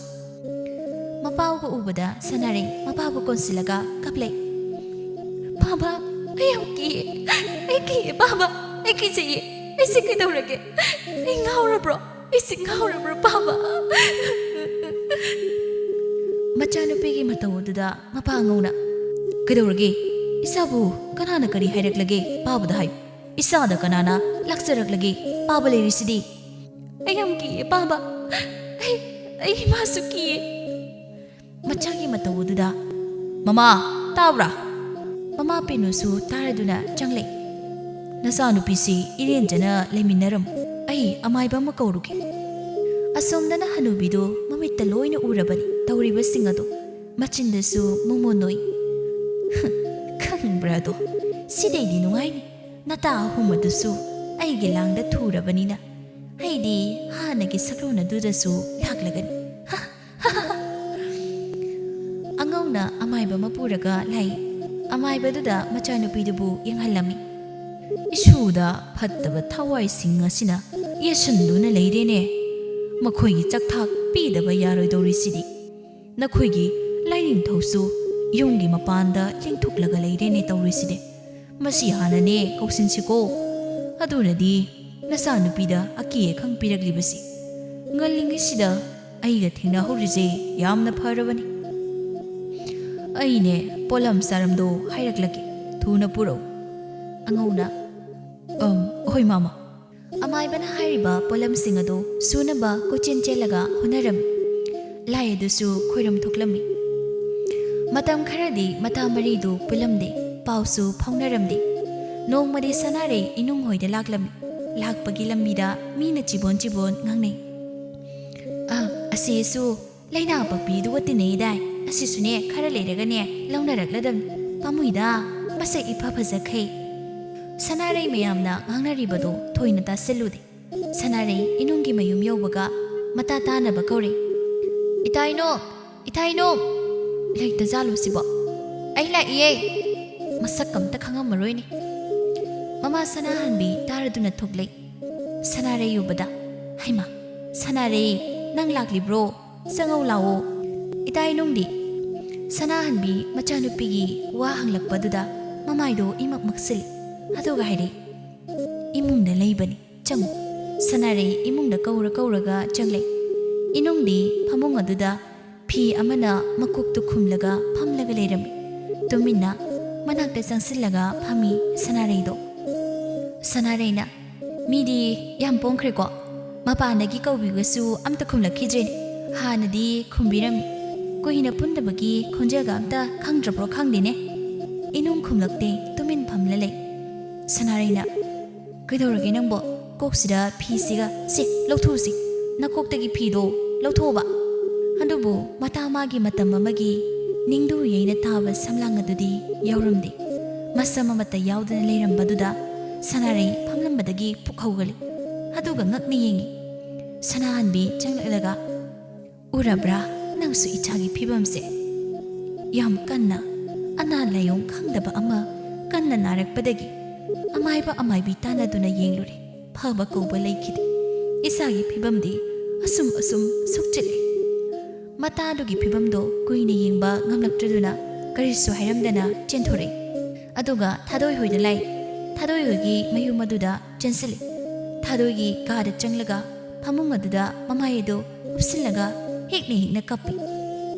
ꯃꯄꯥꯕꯨ ꯎꯕꯗ ꯁꯅꯥꯔꯩ ꯃꯄꯥꯕꯨ ꯀꯣꯟꯁꯤꯜꯂꯒ ꯀꯞꯂꯦ꯫ "ꯄꯥꯕ, ꯑꯩ ꯌꯥꯝ ꯀꯤꯌꯦ꯫ ꯑꯩ ꯀꯤꯌꯦ ꯄꯥꯕ꯫ ꯑꯩ ꯀꯤꯖꯩꯌꯦ꯫ ꯑꯩꯁꯦ ꯀꯩꯗꯧꯔꯒꯦ? ꯑꯩ ꯉꯥꯎꯔꯕ꯭ꯔꯣ? ꯑꯩꯁꯦ ꯉꯥꯎꯔꯕ꯭ꯔꯣ ꯄꯥꯕ?" ꯃꯆꯥꯅꯨꯄꯤꯒꯤ ꯃꯇꯧ ꯑꯗꯨꯗ ꯃꯄꯥ ꯑꯉꯧꯅ, "ꯀꯩꯗꯧꯔꯒꯦ? ꯏꯆꯥꯕꯨ ꯀꯅꯥꯅ ꯀꯔꯤ ꯍꯥꯏꯔꯛꯂꯒꯦ? ꯄꯥꯕꯗ ꯍꯥꯏꯌꯨ꯫ ꯏꯆꯥꯗ ꯀꯅꯥꯅ ꯂꯥꯛꯆꯔꯛꯂꯒꯦ? ꯄꯥꯕ ꯂꯩꯔꯤꯁꯤꯗꯤ꯫" "ꯑꯩ ꯌꯥꯝ ꯀꯤꯌꯦ ꯄꯥꯕ꯫ ꯑꯩ, ꯑꯩ ꯏꯃꯥꯁꯨ ꯀꯤꯌꯦ꯫" ꯃꯆꯥꯒꯤ ꯃꯇꯧ ꯑꯗꯨꯗ, "ꯃꯃꯥ, ꯇꯥꯕ꯭ꯔꯥ?" ꯃꯃꯥ ꯄꯦꯅꯨꯁꯨ ꯇꯥꯔꯗꯨꯅ ꯆꯪꯂꯛꯏ꯫ "ꯅꯆꯥꯅꯨꯄꯤꯁꯤ ꯏꯔꯦꯟꯖꯅ ꯂꯩꯃꯤꯟꯅꯔꯝꯃꯨ꯫ ꯑꯩ ꯑꯃꯥꯏꯕ ꯑꯃ ꯀꯧꯔꯨꯒꯦ꯫" ꯑꯁꯣꯝꯗꯅ ꯍꯅꯨꯕꯤꯗꯨ ꯃꯃꯤꯠꯇ ꯂꯣꯏꯅ ꯎꯔꯕꯅꯤ ꯇꯧꯔꯤꯕꯁꯤꯡ ꯑꯗꯨ꯫ ꯃꯆꯤꯟꯗꯁꯨ ꯃꯣꯃꯣꯟ ꯅꯣꯏ꯫ "ꯈꯪꯕ꯭ꯔꯥ ꯑꯗꯣ? ꯁꯤꯗꯩꯗꯤ ꯅꯨꯡꯉꯥꯏꯅꯤ꯫ ꯅꯇꯥ ꯑꯍꯨꯝ ꯑꯗꯨꯁꯨ ꯑꯩꯒꯤ ꯂꯥꯡꯗ ꯊꯨꯔꯕꯅꯤꯅ ꯑꯩꯗꯤ ꯍꯥꯟꯅꯒꯤ ꯁꯛꯂꯣꯟ ꯑꯗꯨꯗꯁꯨ ꯂꯥꯛꯂꯒꯅꯤ꯫" ꯑꯉꯧꯅ ꯑꯃꯥꯏꯕ ꯑꯃ ꯄꯨꯔꯒ ꯂꯥꯛꯏ꯫ ꯑꯃꯥꯏꯕꯗꯨꯗ ꯃꯆꯥꯅꯨꯄꯤꯗꯨꯕꯨ ꯌꯦꯡꯍꯜꯂꯝꯃꯤ꯫ "ꯏꯁꯨꯗ ꯐꯠꯇꯕ ꯊꯋꯥꯏꯁꯤꯡ ꯑꯁꯤꯅ ꯌꯦꯁꯟꯗꯨꯅ ꯂꯩꯔꯦꯅꯦ꯫ ꯃꯈꯣꯏꯒꯤ ꯆꯥꯛꯊꯥꯛ ꯄꯤꯗꯕ ꯌꯥꯔꯣꯏꯗꯧꯔꯤꯁꯤꯗꯤ꯫ ꯅꯈꯣꯏꯒꯤ ꯂꯥꯏꯅꯤꯡꯊꯧꯁꯨ ꯌꯨꯝꯒꯤ ꯃꯄꯥꯟꯗ ꯂꯦꯡꯊꯣꯛꯂꯒ ꯂꯩꯔꯦꯅꯦ ꯇꯧꯔꯤꯁꯤꯗꯤ꯫ ꯃꯁꯤ ꯍꯥꯟꯅꯅꯦ ꯀꯧꯁꯤꯟꯁꯤꯀꯣ꯫ ꯑꯗꯨꯅꯗꯤ ꯅꯆꯥꯅꯨꯄꯤꯗ ꯑꯀꯤ ꯑꯈꯪ ꯄꯤꯔꯛꯂꯤꯕꯁꯤ꯫ ꯉꯜꯂꯤꯉꯩꯁꯤꯗ ꯑꯩꯒ ꯊꯦꯡꯅꯍꯧꯔꯤꯁꯦ ꯌꯥꯝꯅ ꯐꯔꯕꯅꯤ꯫ ꯑꯩꯅꯦ ꯄꯣꯠꯂꯝ ꯆꯥꯔꯝꯗꯣ ꯍꯥꯏꯔꯛꯂꯒꯦ, ꯊꯨꯅ ꯄꯨꯔꯛꯎ꯫" ꯑꯉꯧꯅ, "ꯑꯝ, ꯍꯣꯏ ꯃꯥꯃ꯫" ꯑꯃꯥꯏꯕꯅ ꯍꯥꯏꯔꯤꯕ ꯄꯣꯠꯂꯝꯁꯤꯡ ꯑꯗꯨ ꯁꯨꯅꯕ ꯀꯣꯏꯆꯦꯟ ꯆꯦꯜꯂꯒ ꯍꯣꯠꯅꯔꯝꯃꯤ꯫ ꯂꯥꯏ ꯑꯗꯨꯁꯨ ꯈꯣꯏꯔꯝ ꯊꯣꯛꯂꯝꯃꯤ꯫ ꯃꯇꯝ ꯈꯔꯗꯤ ꯃꯇꯥ ꯃꯔꯤꯗꯨ ꯄꯨꯜꯂꯝꯗꯦ, ꯄꯥꯎꯁꯨ ꯐꯥꯎꯅꯔꯝꯗꯦ꯫ ꯅꯣꯡꯃꯗꯤ ꯁꯅꯥꯔꯩ ꯏꯅꯨꯡ ꯍꯣꯏꯗ ꯂꯥꯛꯂꯝꯃꯤ꯫ ꯂꯥꯛꯄꯒꯤ ꯂꯝꯕꯤꯗ ꯃꯤꯅ ꯆꯤꯕꯣꯟ ꯆꯤꯕꯣꯟ ꯉꯥꯡꯅꯩ꯫ "ꯑ, ꯑꯁꯤꯁꯨ ꯂꯩꯅꯥ ꯄꯛꯄꯤꯗꯨꯒ ꯇꯤꯟꯅꯩꯗꯥꯏ꯫ ꯑꯁꯤꯁꯨꯅꯦ ꯈꯔ ꯂꯩꯔꯒꯅꯦ ꯂꯧꯅꯔꯛꯂꯗꯝꯅꯤ꯫ ꯄꯥꯝꯃꯨꯏꯗ, ꯃꯁꯛ ꯏꯐ ꯐꯖꯈꯩ꯫" ꯁꯅꯥꯔꯩ ꯃꯌꯥꯝꯅ ꯉꯥꯡꯅꯔꯤꯕꯗꯣ ꯊꯣꯏꯅ ꯇꯥꯁꯤꯜꯂꯨꯗꯦ꯫ ꯁꯅꯥꯔꯩ ꯏꯅꯨꯡꯒꯤ ꯃꯌꯨꯝ ꯌꯧꯕꯒ ꯃꯇꯥ ꯇꯥꯅꯕ ꯀꯧꯔꯦ꯫ "ꯏꯇꯥ ꯏꯅꯣꯝ! ꯏꯇꯥ ꯏꯅꯣꯝ!" "ꯂꯩꯇ ꯖꯥꯠꯂꯣ ꯁꯤꯕꯣ? ꯑꯩ ꯂꯥꯛꯏꯌꯦ!" ꯃꯁꯛ ꯑꯝꯇ ꯈꯪꯉꯝꯃꯔꯣꯏꯅꯦ꯫ ꯃꯃꯥ ꯁꯅꯥꯍꯟꯕꯤ ꯇꯥꯔꯗꯨꯅ ꯊꯣꯛꯂꯛꯏ꯫ ꯁꯅꯥꯔꯩ ꯎꯕꯗ, "ꯍꯩꯃꯥ, ꯁꯅꯥꯔꯩ, ꯅꯪ ꯂꯥꯛꯂꯤꯕ꯭ꯔꯣ? ꯆꯪꯉꯧ ꯂꯥꯛꯑꯣ꯫" "ꯏꯇꯥ ꯏꯅꯨꯡꯗꯤ?" ꯁꯅꯥꯍꯟꯕꯤ ꯃꯆꯥꯅꯨꯄꯤꯒꯤ ꯋꯥ ꯍꯪꯂꯛꯄꯗꯨꯗ ꯃꯃꯥꯏꯗꯣ ꯏꯃꯛ ꯃꯛꯁꯤꯜꯂꯤ꯫ ꯑꯗꯨꯒ ꯍꯥꯏꯔꯛꯏ, "ꯏꯃꯨꯡꯗ ꯂꯩꯕꯅꯤ, ꯆꯪꯉꯨ꯫" ꯁꯅꯥꯔꯩ ꯏꯃꯨꯡꯗ ꯀꯧꯔ ꯀꯧꯔꯒ ꯆꯪꯂꯛꯏ꯫ ꯏꯅꯨꯡꯗꯤ ꯐꯃꯨꯡ ꯑꯗꯨꯗ ꯐꯤ ꯑꯃꯅ ꯃꯀꯣꯛꯇꯨ ꯈꯨꯝꯂꯒ ꯐꯝꯂꯒ ꯂꯩꯔꯝꯃꯤ꯫ ꯇꯨꯃꯤꯟꯅ ꯃꯅꯥꯛꯇ ꯆꯪꯁꯤꯜꯂꯒ ꯐꯝꯃꯤ ꯁꯅꯥꯔꯩꯗꯣ꯫ ꯁꯅꯥꯔꯩꯅ, "ꯃꯤꯗꯤ ꯌꯥꯝ ꯄꯣꯡꯈ꯭ꯔꯦꯀꯣ꯫ ꯃꯄꯥꯟꯗꯒꯤ ꯀꯧꯕꯤꯕꯁꯨ ꯑꯝꯇ ꯈꯨꯝꯂꯛꯈꯤꯗ꯭ꯔꯦꯅꯦ꯫ ꯍꯥꯟꯅꯗꯤ ꯈꯨꯝꯕꯤꯔꯝꯃꯤ꯫ ꯀꯨꯏꯅ ꯄꯨꯟꯗꯕꯒꯤ ꯈꯣꯟꯖꯦꯜꯒ ꯑꯝꯇ ꯈꯪꯗ꯭ꯔꯕ꯭ꯔꯣ ꯈꯪꯗꯦꯅꯦ꯫" ꯏꯅꯨꯡ ꯈꯨꯝꯂꯛꯇꯦ, ꯇꯨꯃꯤꯟ ꯐꯝꯂ ꯂꯩ꯫ ꯁꯅꯥꯔꯩꯅ, "ꯀꯩꯗꯧꯔꯒꯦ ꯅꯪꯕꯣ? ꯀꯣꯛꯁꯤꯗ ꯐꯤꯁꯤꯒ, ꯁꯦ, ꯂꯧꯊꯣꯛꯎꯁꯤ꯫" ꯅꯀꯣꯛꯇꯒꯤ ꯐꯤꯗꯣ ꯂꯧꯊꯣꯛꯑꯣꯕ꯫ ꯑꯗꯨꯕꯨ ꯃꯇꯥ ꯃꯥꯒꯤ ꯃꯇꯝ ꯑꯃꯒꯤ ꯅꯤꯡꯗꯨ ꯌꯩꯅ ꯇꯥꯕ ꯁꯝꯂꯥꯡ ꯑꯗꯨꯗꯤ ꯌꯥꯎꯔꯝꯗꯦ꯫ ꯃꯁꯝ ꯑꯃꯠꯇ ꯌꯥꯎꯗꯅ ꯂꯩꯔꯝꯕꯗꯨꯗ ꯁꯅꯥꯔꯩ ꯐꯝꯂꯝꯕꯗꯒꯤ ꯄꯨꯛ ꯍꯧꯒꯠꯂꯤ꯫ ꯑꯗꯨꯒ ꯉꯛꯅ ꯌꯦꯡꯉꯤ꯫ ꯁꯅꯥꯍꯟꯕꯤ ꯆꯪꯂꯛꯂꯒ, "ꯎꯔꯕ꯭ꯔꯥ ꯅꯪꯁꯨ ꯏꯆꯥꯒꯤ ꯐꯤꯕꯝꯁꯦ? ꯌꯥꯝ ꯀꯟꯅ ꯑꯅꯥ ꯂꯥꯏꯌꯣꯡ ꯈꯪꯗꯕ ꯑꯃ ꯀꯟꯅ ꯅꯥꯔꯛꯄꯗꯒꯤ ꯑꯃꯥꯏꯕ ꯑꯃꯥꯏꯕꯤ ꯇꯥꯟꯅꯗꯨꯅ ꯌꯦꯡꯂꯨꯔꯦ꯫ ꯐꯕ ꯀꯧꯕ ꯂꯩꯈꯤꯗꯦ꯫ ꯏꯆꯥꯒꯤ ꯐꯤꯕꯝꯗꯤ ꯑꯁꯨꯝ ꯑꯁꯨꯝ ꯁꯣꯛꯆꯤꯜꯂꯦ꯫" ꯃꯇꯥꯗꯨꯒꯤ ꯐꯤꯕꯝꯗꯣ ꯀꯨꯏꯅ ꯌꯦꯡꯕ ꯉꯝꯂꯛꯇ꯭ꯔꯗꯨꯅ ꯀꯔꯤꯁꯨ ꯍꯥꯏꯔꯝꯗꯅ ꯆꯦꯟꯊꯣꯔꯛꯏ꯫ ꯑꯗꯨꯒ ꯊꯥꯗꯣꯏ ꯍꯣꯏꯗ ꯂꯥꯛꯏ꯫ ꯊꯥꯗꯣꯏ ꯍꯣꯏꯒꯤ ꯃꯌꯨꯝ ꯑꯗꯨꯗ ꯆꯦꯟꯁꯤꯜꯂꯤ꯫ ꯊꯥꯗꯣꯏꯒꯤ ꯀꯥꯗ ꯆꯪꯂꯒ ꯐꯃꯨꯡ ꯑꯗꯨꯗ ꯃꯃꯥꯏ ꯑꯗꯨ ꯀꯨꯞꯁꯤꯜꯂꯒ ꯍꯤꯛꯅ ꯍꯤꯛꯅ ꯀꯞꯄꯤ꯫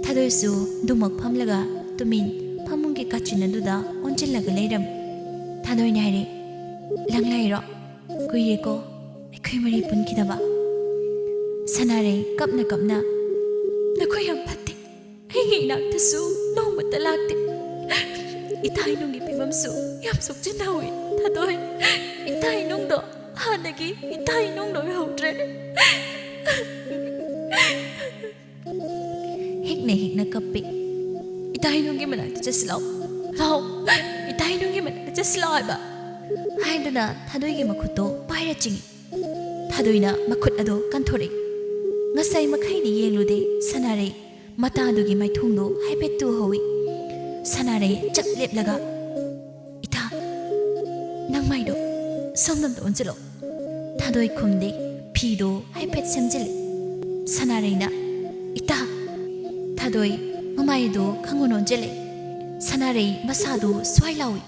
ꯊꯥꯗꯣꯏꯁꯨ ꯑꯗꯨꯃꯛ ꯐꯝꯂꯒ ꯇꯨꯃꯤꯟ ꯐꯃꯨꯡꯒꯤ ꯀꯥꯆꯤꯟ ꯑꯗꯨꯗ ꯑꯣꯟꯁꯤꯜꯂꯒ ꯂꯩꯔꯝꯃꯤ꯫ ꯊꯥꯗꯣꯏꯅ ꯍꯥꯏꯔꯦ, "ꯂꯪꯂꯥꯏꯔꯣ, ꯀꯨꯏꯔꯦꯀꯣ ꯑꯩꯈꯣꯏ ꯃꯔꯤ ꯄꯨꯟꯈꯤꯗꯕ꯫" ꯁꯅꯥꯔꯩ ꯀꯞꯅ ꯀꯞꯅ, "ꯅꯈꯣꯏ ꯌꯥꯝ ꯐꯠꯇꯦ꯫ ꯑꯩꯒꯤ ꯏꯅꯥꯛꯇꯁꯨ ꯅꯣꯡꯃꯇ ꯂꯥꯛꯇꯦ꯫ ꯏꯊꯥꯏꯅꯨꯡꯒꯤ ꯐꯤꯕꯝꯁꯨ ꯌꯥꯝ ꯁꯣꯛꯆꯤꯟꯍꯧꯏ꯫ ꯊꯥꯗꯣꯏ, ꯏꯊꯥꯏꯅꯨꯡꯗꯣ ꯍꯥꯟꯅꯒꯤ ꯏꯊꯥꯏꯅꯨꯡ ꯑꯣꯏꯍꯧꯗ꯭ꯔꯦ꯫" ꯍꯤꯛꯅ ꯍꯤꯛꯅ ꯀꯞꯄꯤ꯫ "ꯏꯊꯥꯏꯅꯨꯡꯒꯤ ꯃꯅꯥꯛꯇ ꯆꯠꯁꯤ ꯂꯥꯛꯑꯣ, ꯂꯥꯛꯑꯣ, ꯏꯊꯥꯏꯅꯨꯡꯒꯤ ꯃꯅꯥꯛꯇ ꯆꯠꯁꯤ ꯂꯥꯛꯑꯣ ꯍꯥꯏꯕ꯫" ꯍꯥꯏꯗꯨꯅ ꯊꯥꯗꯣꯏꯒꯤ ꯃꯈꯨꯠꯇꯣ ꯄꯥꯏꯔ ꯆꯤꯡꯏ꯫ ꯊꯥꯗꯣꯏꯅ ꯃꯈꯨꯠ ꯑꯗꯣ ꯀꯟꯊꯣꯔꯛꯏ꯫ ꯉꯁꯥꯏ ꯃꯈꯩꯗꯤ ꯌꯦꯡꯂꯨꯗꯦ ꯁꯅꯥꯔꯩ꯫ ꯃꯇꯥꯗꯨꯒꯤ ꯃꯥꯏꯊꯣꯡꯗꯣ ꯍꯥꯏꯐꯦꯠ ꯇꯨꯍꯧꯏ꯫ ꯁꯅꯥꯔꯩ ꯆꯞ ꯂꯦꯞꯂꯒ, "ꯏꯇꯥ, ꯅꯪ ꯃꯥꯏꯗꯣ ꯁꯣꯝꯗ ꯑꯝꯇ ꯑꯣꯟꯁꯤꯜꯂꯣ꯫" ꯊꯥꯗꯣꯏ ꯈꯨꯝꯗꯦ꯫ ꯐꯤꯗꯣ ꯍꯥꯏꯐꯦꯠ ꯁꯦꯝꯖꯤꯜꯂꯤ꯫ ꯁꯅꯥꯔꯩꯅ, "ꯏꯇꯥ!" ꯊꯥꯗꯣꯏ ꯃꯃꯥꯏꯗꯣ ꯈꯪꯉꯨ ꯅꯣꯟꯖꯤꯜꯂꯦ꯫ ꯁꯅꯥꯔꯩ ꯃꯁꯥꯗꯣ ꯁ꯭ꯋꯥꯏ ꯂꯥꯎꯏ꯫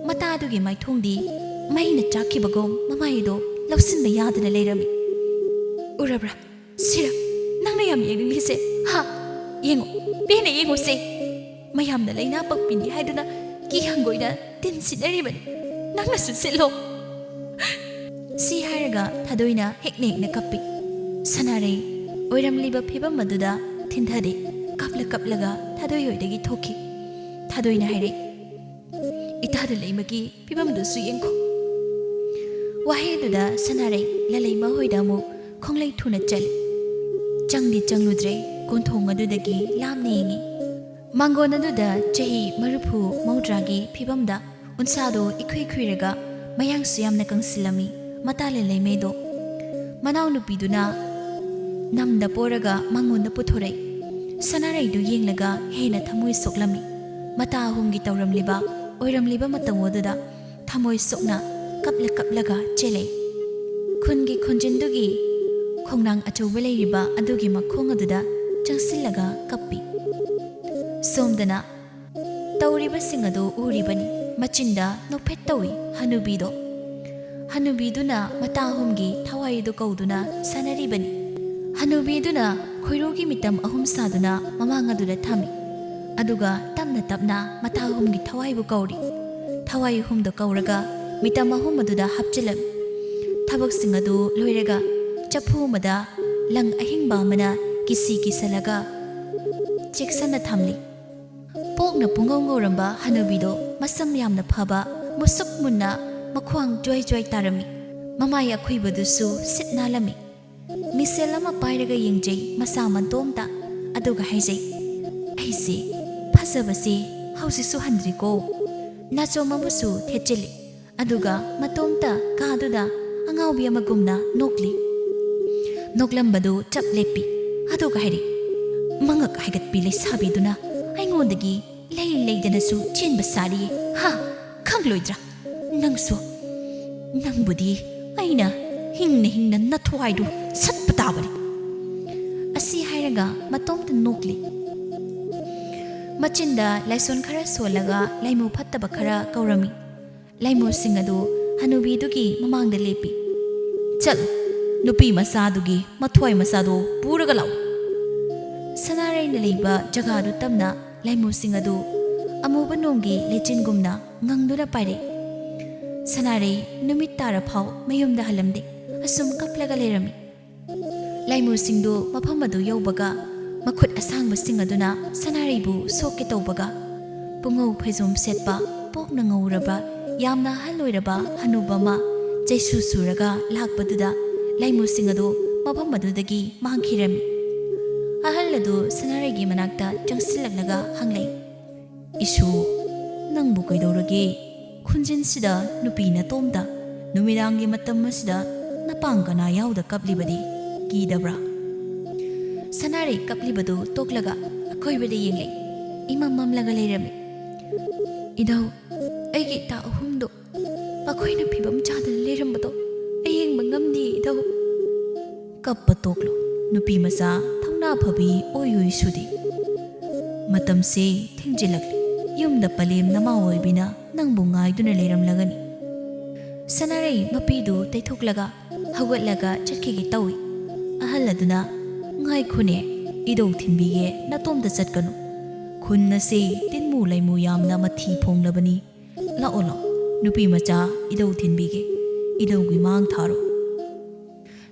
ꯃꯇꯥꯗꯨꯒꯤ ꯃꯥꯏꯊꯣꯡꯗꯤ ꯃꯩꯅ ꯆꯥꯛꯈꯤꯕꯒꯨꯝ ꯃꯃꯥꯏꯗꯣ ꯂꯧꯁꯤꯟꯕ ꯌꯥꯗꯅ ꯂꯩꯔꯝꯃꯤ꯫ "ꯎꯔꯕ꯭ꯔꯥ? ꯁꯤꯔ ꯅꯪꯅ ꯌꯥꯝ ꯌꯦꯡꯅꯤꯡꯂꯤꯁꯦ? ꯍꯥ? ꯌꯦꯡꯉꯣ, ꯄꯦꯟꯅ ꯌꯦꯡꯉꯣꯁꯦ꯫ ꯃꯌꯥꯝꯅ ꯂꯩꯅꯥ ꯄꯛꯄꯤꯅꯤ ꯍꯥꯏꯗꯨꯅ ꯀꯤ ꯍꯪꯒꯣꯏꯅ ꯇꯤꯟ ꯁꯤꯠꯅꯔꯤꯕꯅꯤ꯫ ꯅꯪꯅꯁꯨ ꯁꯤꯠꯂꯣ꯫" ꯁꯤ ꯍꯥꯏꯔꯒ ꯊꯥꯗꯣꯏꯅ ꯍꯦꯛꯅ ꯍꯦꯛꯅ ꯀꯞꯄꯤ꯫ ꯁꯅꯥꯔꯩ ꯑꯣꯏꯔꯝꯂꯤꯕ ꯐꯤꯕꯝ ꯑꯗꯨꯗ ꯊꯤꯟꯊꯗꯦ꯫ ꯀꯞꯂ ꯀꯞꯂꯒ ꯊꯥꯗꯣꯏ ꯍꯣꯏꯗꯒꯤ ꯊꯣꯛꯈꯤ꯫ ꯊꯥꯗꯣꯏꯅ ꯍꯥꯏꯔꯛꯏ, "ꯏꯇꯥ ꯂꯂꯩꯃꯒꯤ ꯐꯤꯕꯝꯗꯨꯁꯨ ꯌꯦꯡꯈꯣ꯫" ꯋꯥꯍꯩ ꯑꯗꯨꯗ ꯁꯅꯥꯔꯩ ꯂꯂꯩꯃ ꯍꯣꯏꯗ ꯑꯃꯨꯛ ꯈꯣꯡꯂꯩ ꯊꯨꯅ ꯆꯠꯂꯤ꯫ ꯆꯪꯗꯤ ꯆꯪꯂꯨꯗ꯭ꯔꯦ, ꯀꯣꯟꯊꯣꯡ ꯑꯗꯨꯗꯒꯤ ꯂꯥꯞꯅ ꯌꯦꯡꯉꯤ꯫ ꯃꯥꯡꯒꯣꯟ ꯑꯗꯨꯗ ꯆꯍꯤ ꯃꯔꯤꯐꯨ ꯃꯧꯗ꯭ꯔꯥꯒꯤ ꯐꯤꯕꯝꯗ ꯎꯟꯁꯥꯗꯣ ꯏꯈꯨꯏ ꯈꯨꯏꯔꯒ ꯃꯌꯥꯡꯁꯨ ꯌꯥꯝꯅ ꯀꯪꯁꯤꯜꯂꯝꯃꯤ ꯃꯇꯥ ꯂꯩꯃꯩꯗꯣ꯫ ꯃꯅꯥꯎꯅꯨꯄꯤꯗꯨꯅ ꯅꯝꯗ ꯄꯣꯔꯒ ꯃꯉꯣꯟꯗ ꯄꯨꯊꯣꯔꯛꯏ꯫ ꯁꯅꯥꯔꯩꯗꯨ ꯌꯦꯡꯂꯒ ꯍꯦꯟꯅ ꯊꯃꯣꯏ ꯁꯣꯛꯂꯝꯃꯤ꯫ ꯃꯇꯥ ꯑꯍꯨꯝꯒꯤ ꯇꯧꯔꯝꯂꯤꯕ ꯑꯣꯏꯔꯝꯂꯤꯕ ꯃꯇꯧ ꯑꯗꯨꯗ ꯊꯃꯣꯏ ꯁꯣꯛꯅ ꯀꯞꯂ ꯀꯞꯂꯒ ꯆꯦꯜꯂꯛꯏ꯫ ꯈꯨꯟꯒꯤ ꯈꯣꯟꯖꯦꯜꯗꯨꯒꯤ ꯈꯣꯡꯅꯥꯡ ꯑꯆꯧꯕ ꯂꯩꯔꯤꯕ ꯑꯗꯨꯒꯤ ꯃꯈꯣꯡ ꯑꯗꯨꯗ ꯆꯪꯁꯤꯜꯂꯒ ꯀꯞꯄꯤ꯫ ꯁꯣꯝꯗꯅ ꯇꯧꯔꯤꯕꯁꯤꯡ ꯑꯗꯨ ꯎꯔꯤꯕꯅꯤ꯫ ꯃꯆꯤꯟꯗ ꯅꯣꯛꯐꯦꯠ ꯇꯧꯏ ꯍꯅꯨꯕꯤꯗꯣ꯫ ꯍꯅꯨꯕꯤꯗꯨꯅ ꯃꯇꯥ ꯑꯍꯨꯝꯒꯤ ꯊꯋꯥꯏ ꯑꯗꯨ ꯀꯧꯗꯨꯅ ꯁꯥꯟꯅꯔꯤꯕꯅꯤ꯫ ꯍꯅꯨꯕꯤꯗꯨꯅ ꯈꯣꯏꯔꯨꯒꯤ ꯃꯤꯇꯝ ꯑꯍꯨꯝ ꯁꯥꯗꯨꯅ ꯃꯃꯥꯡ ꯑꯗꯨꯗ ꯊꯝꯃꯤ꯫ ꯑꯗꯨꯒ ꯇꯞꯅ ꯇꯞꯅ ꯃꯇꯥ ꯑꯍꯨꯝꯒꯤ ꯊꯋꯥꯏꯕꯨ ꯀꯧꯔꯤ꯫ ꯊꯋꯥꯏ ꯑꯍꯨꯝꯗꯣ ꯀꯧꯔꯒ ꯃꯤꯇꯝ ꯑꯍꯨꯝ ꯑꯗꯨꯗ ꯍꯥꯞꯆꯤꯜꯂꯝꯃꯤ꯫ ꯊꯕꯛꯁꯤꯡ ꯑꯗꯨ ꯂꯣꯏꯔꯒ ꯆꯐꯨ ꯑꯃꯗ ꯂꯪ ꯑꯍꯤꯡꯕ ꯑꯃꯅ ꯀꯤꯁꯤ ꯀꯤꯁꯜꯂꯒ ꯆꯦꯛꯁꯟꯅ ꯊꯝꯂꯤ꯫ ꯄꯣꯛꯅ ꯄꯨꯡꯉꯧ ꯉꯧꯔꯝꯕ ꯍꯅꯨꯕꯤꯗꯣ ꯃꯁꯝ ꯌꯥꯝꯅ ꯐꯕ ꯃꯨꯁꯨꯛ ꯃꯨꯟꯅ ꯃꯈ꯭ꯋꯥꯡ ꯖ꯭ꯋꯥꯏ ꯖ꯭ꯋꯥꯏ ꯇꯥꯔꯝꯃꯤ꯫ ꯃꯃꯥꯏ ꯑꯈꯨꯏꯕꯗꯨꯁꯨ ꯁꯤꯠ ꯅꯥꯜꯂꯝꯃꯤ꯫ ꯃꯤꯁꯦꯜ ꯑꯃ ꯄꯥꯏꯔꯒ ꯌꯦꯡꯖꯩ ꯃꯁꯥ ꯃꯇꯣꯝꯇ, ꯑꯗꯨꯒ ꯍꯥꯏꯖꯩ, "ꯑꯩꯁꯦ ꯐꯖꯕꯁꯦ ꯍꯧꯖꯤꯛꯁꯨ ꯍꯟꯗ꯭ꯔꯤꯀꯣ"꯫ ꯅꯥꯆꯣꯝ ꯑꯃꯁꯨ ꯊꯦꯠꯆꯤꯜꯂꯤ꯫ ꯑꯗꯨꯒ ꯃꯇꯣꯝꯇ ꯀꯥꯗꯨꯗ ꯑꯉꯥꯎꯕꯤ ꯑꯃꯒꯨꯝꯅ ꯅꯣꯛꯂꯤ꯫ ꯅꯣꯛꯂꯝꯕꯗꯨ ꯆꯞ ꯂꯦꯞꯄꯤ꯫ ꯑꯗꯨꯒ ꯍꯥꯏꯔꯤ, "ꯃꯉꯛ ꯍꯥꯏꯒꯠꯄꯤ ꯂꯩꯁꯥꯕꯤꯗꯨꯅ ꯑꯩꯉꯣꯟꯗꯒꯤ ꯂꯩ ꯂꯩꯗꯅꯁꯨ ꯆꯦꯟꯕ ꯁꯥꯔꯤꯌꯦ꯫ ꯍꯥ? ꯈꯪꯂꯣꯏꯗ꯭ꯔꯥ? ꯅꯪꯁꯨ, ꯅꯪꯕꯨꯗꯤ ꯑꯩꯅ ꯍꯤꯡꯅ ꯍꯤꯡꯅ ꯅꯊ꯭ꯋꯥꯏꯗꯨ ꯁꯠꯄ ꯇꯥꯕꯅꯤ"꯫ ꯑꯁꯤ ꯍꯥꯏꯔꯒ ꯃꯇꯣꯝꯇ ꯅꯣꯛꯂꯤ꯫ ꯃꯆꯤꯟꯗ ꯂꯥꯏꯁꯣꯟ ꯈꯔ ꯁꯣꯜꯂꯒ ꯂꯥꯏꯃꯨ ꯐꯠꯇꯕ ꯈꯔ ꯀꯧꯔꯝꯃꯤ꯫ ꯂꯥꯏꯃꯨꯁꯤꯡ ꯑꯗꯨ ꯍꯅꯨꯕꯤꯗꯨꯒꯤ ꯃꯃꯥꯡꯗ ꯂꯦꯞꯄꯤ꯫ "ꯆꯠꯂꯨ, ꯅꯨꯄꯤ ꯃꯆꯥꯗꯨꯒꯤ ꯃꯊ꯭ꯋꯥꯏ ꯃꯆꯥꯗꯨ ꯄꯨꯔꯒ ꯂꯥꯛꯎ"꯫ ꯁꯅꯥꯔꯩꯅ ꯂꯩꯕ ꯖꯒꯥꯗꯨ ꯇꯝꯅ ꯂꯥꯏꯃꯨꯁꯤꯡ ꯑꯗꯨ ꯑꯃꯨꯕ ꯅꯣꯡꯒꯤ ꯂꯩꯆꯤꯟꯒꯨꯝꯅ ꯉꯪꯗꯨꯅ ꯄꯥꯏꯔꯛꯏ꯫ ꯁꯅꯥꯔꯩ ꯅꯨꯃꯤꯠ ꯇꯥꯔ ꯐꯥꯎ ꯃꯌꯨꯝꯗ ꯍꯜꯂꯝꯗꯦ꯫ ꯑꯁꯨꯝ ꯀꯞꯂꯒ ꯂꯩꯔꯝꯃꯤ꯫ ꯂꯥꯏꯃꯨꯁꯤꯡꯗꯨ ꯃꯐꯝ ꯑꯗꯨ ꯌꯧꯕꯒ ꯃꯈꯨꯠ ꯑꯁꯥꯡꯕꯁꯤꯡ ꯑꯗꯨꯅ ꯁꯅꯥꯔꯩꯕꯨ ꯁꯣꯛꯀꯦ ꯇꯧꯕꯒ, ꯄꯨꯡꯉꯧ ꯐꯩꯖꯣꯝ ꯁꯦꯠꯄ, ꯄꯣꯛꯅ ꯉꯧꯔꯕ, ꯌꯥꯝꯅ ꯑꯍꯜ ꯑꯣꯏꯔꯕ ꯍꯅꯨꯕ ꯑꯃ ꯆꯩꯁꯨ ꯁꯨꯔꯒ ꯂꯥꯛꯄꯗꯨꯗ ꯂꯥꯏꯃꯨꯁꯤꯡ ꯑꯗꯨ ꯃꯐꯝ ꯑꯗꯨꯗꯒꯤ ꯃꯥꯡꯈꯤꯔꯝꯃꯤ꯫ ꯑꯍꯜ ꯑꯗꯨ ꯁꯅꯥꯔꯩꯒꯤ ꯃꯅꯥꯛꯇ ꯆꯪꯁꯤꯜꯂꯛꯂꯒ ꯍꯪꯂꯛꯏ, "ꯏꯁꯨ, ꯅꯪꯕꯨ ꯀꯩꯗꯧꯔꯒꯦ? ꯈꯣꯟꯖꯦꯜꯁꯤꯗ ꯅꯨꯄꯤ ꯅꯇꯣꯝꯇ ꯅꯨꯃꯤꯗꯥꯡꯒꯤ ꯃꯇꯝ ꯑꯁꯤꯗ ꯅꯄꯥꯡ ꯀꯅꯥ ꯌꯥꯎꯗ ꯀꯞꯂꯤꯕꯗꯤ ꯀꯤꯗꯕ꯭ꯔꯥ?" ꯁꯅꯥꯔꯩ ꯀꯞꯂꯤꯕꯗꯨ ꯇꯣꯛꯂꯒ ꯑꯀꯣꯏꯕꯗ ꯌꯦꯡꯂꯛꯏ꯫ ꯏꯃꯝ ꯃꯝꯂꯒ ꯂꯩꯔꯝꯃꯤ꯫ "ꯏꯙꯧ, ꯑꯩꯒꯤ ꯏꯇꯥ ꯑꯍꯨꯝꯗꯣ ꯃꯈꯣꯏꯅ ꯐꯤꯕꯝ ꯆꯥꯗꯅ ꯂꯩꯔꯝꯕꯗꯣ ꯑꯩ ꯌꯦꯡꯕ ꯉꯝꯗꯦ, ꯏꯙꯧ꯫" "ꯀꯞꯄ ꯇꯣꯛꯂꯣ, ꯅꯨꯄꯤ ꯃꯆꯥ, ꯊꯧꯅꯥ ꯐꯕꯤ ꯑꯣꯏꯌꯨ ꯏꯁꯨꯗꯤ꯫ ꯃꯇꯝꯁꯦ ꯊꯦꯡꯖꯤꯜꯂꯛꯂꯤ꯫ ꯌꯨꯝꯗ ꯄꯂꯦꯝ ꯅꯃꯥ ꯑꯣꯏꯕꯤꯅ ꯅꯪꯕꯨ ꯉꯥꯏꯗꯨꯅ ꯂꯩꯔꯝꯂꯒꯅꯤ꯫" ꯁꯅꯥꯔꯩ ꯃꯄꯤꯗꯨ ꯇꯩꯊꯣꯛꯂꯒ ꯍꯧꯒꯠꯂꯒ ꯆꯠꯈꯤꯒꯦ ꯇꯧꯏ꯫ ꯑꯍꯜ ꯑꯗꯨꯅ, "ꯉꯥꯏꯈꯣꯅꯦ, ꯏꯙꯧ ꯊꯤꯟꯕꯤꯒꯦ, ꯅꯇꯣꯝꯇ ꯆꯠꯀꯅꯨ꯫ ꯈꯨꯟ ꯑꯁꯤ ꯇꯤꯟꯃꯨ ꯂꯩꯃꯨ ꯌꯥꯝꯅ ꯃꯊꯤ ꯐꯣꯡꯂꯕꯅꯤ꯫ ꯂꯥꯛꯑꯣ, ꯂꯥꯛꯑꯣ, ꯅꯨꯄꯤ ꯃꯆꯥ, ꯏꯙꯧ ꯊꯤꯟꯕꯤꯒꯦ, ꯏꯙꯧꯒꯤ ꯃꯥꯡ ꯊꯥꯔꯣ꯫"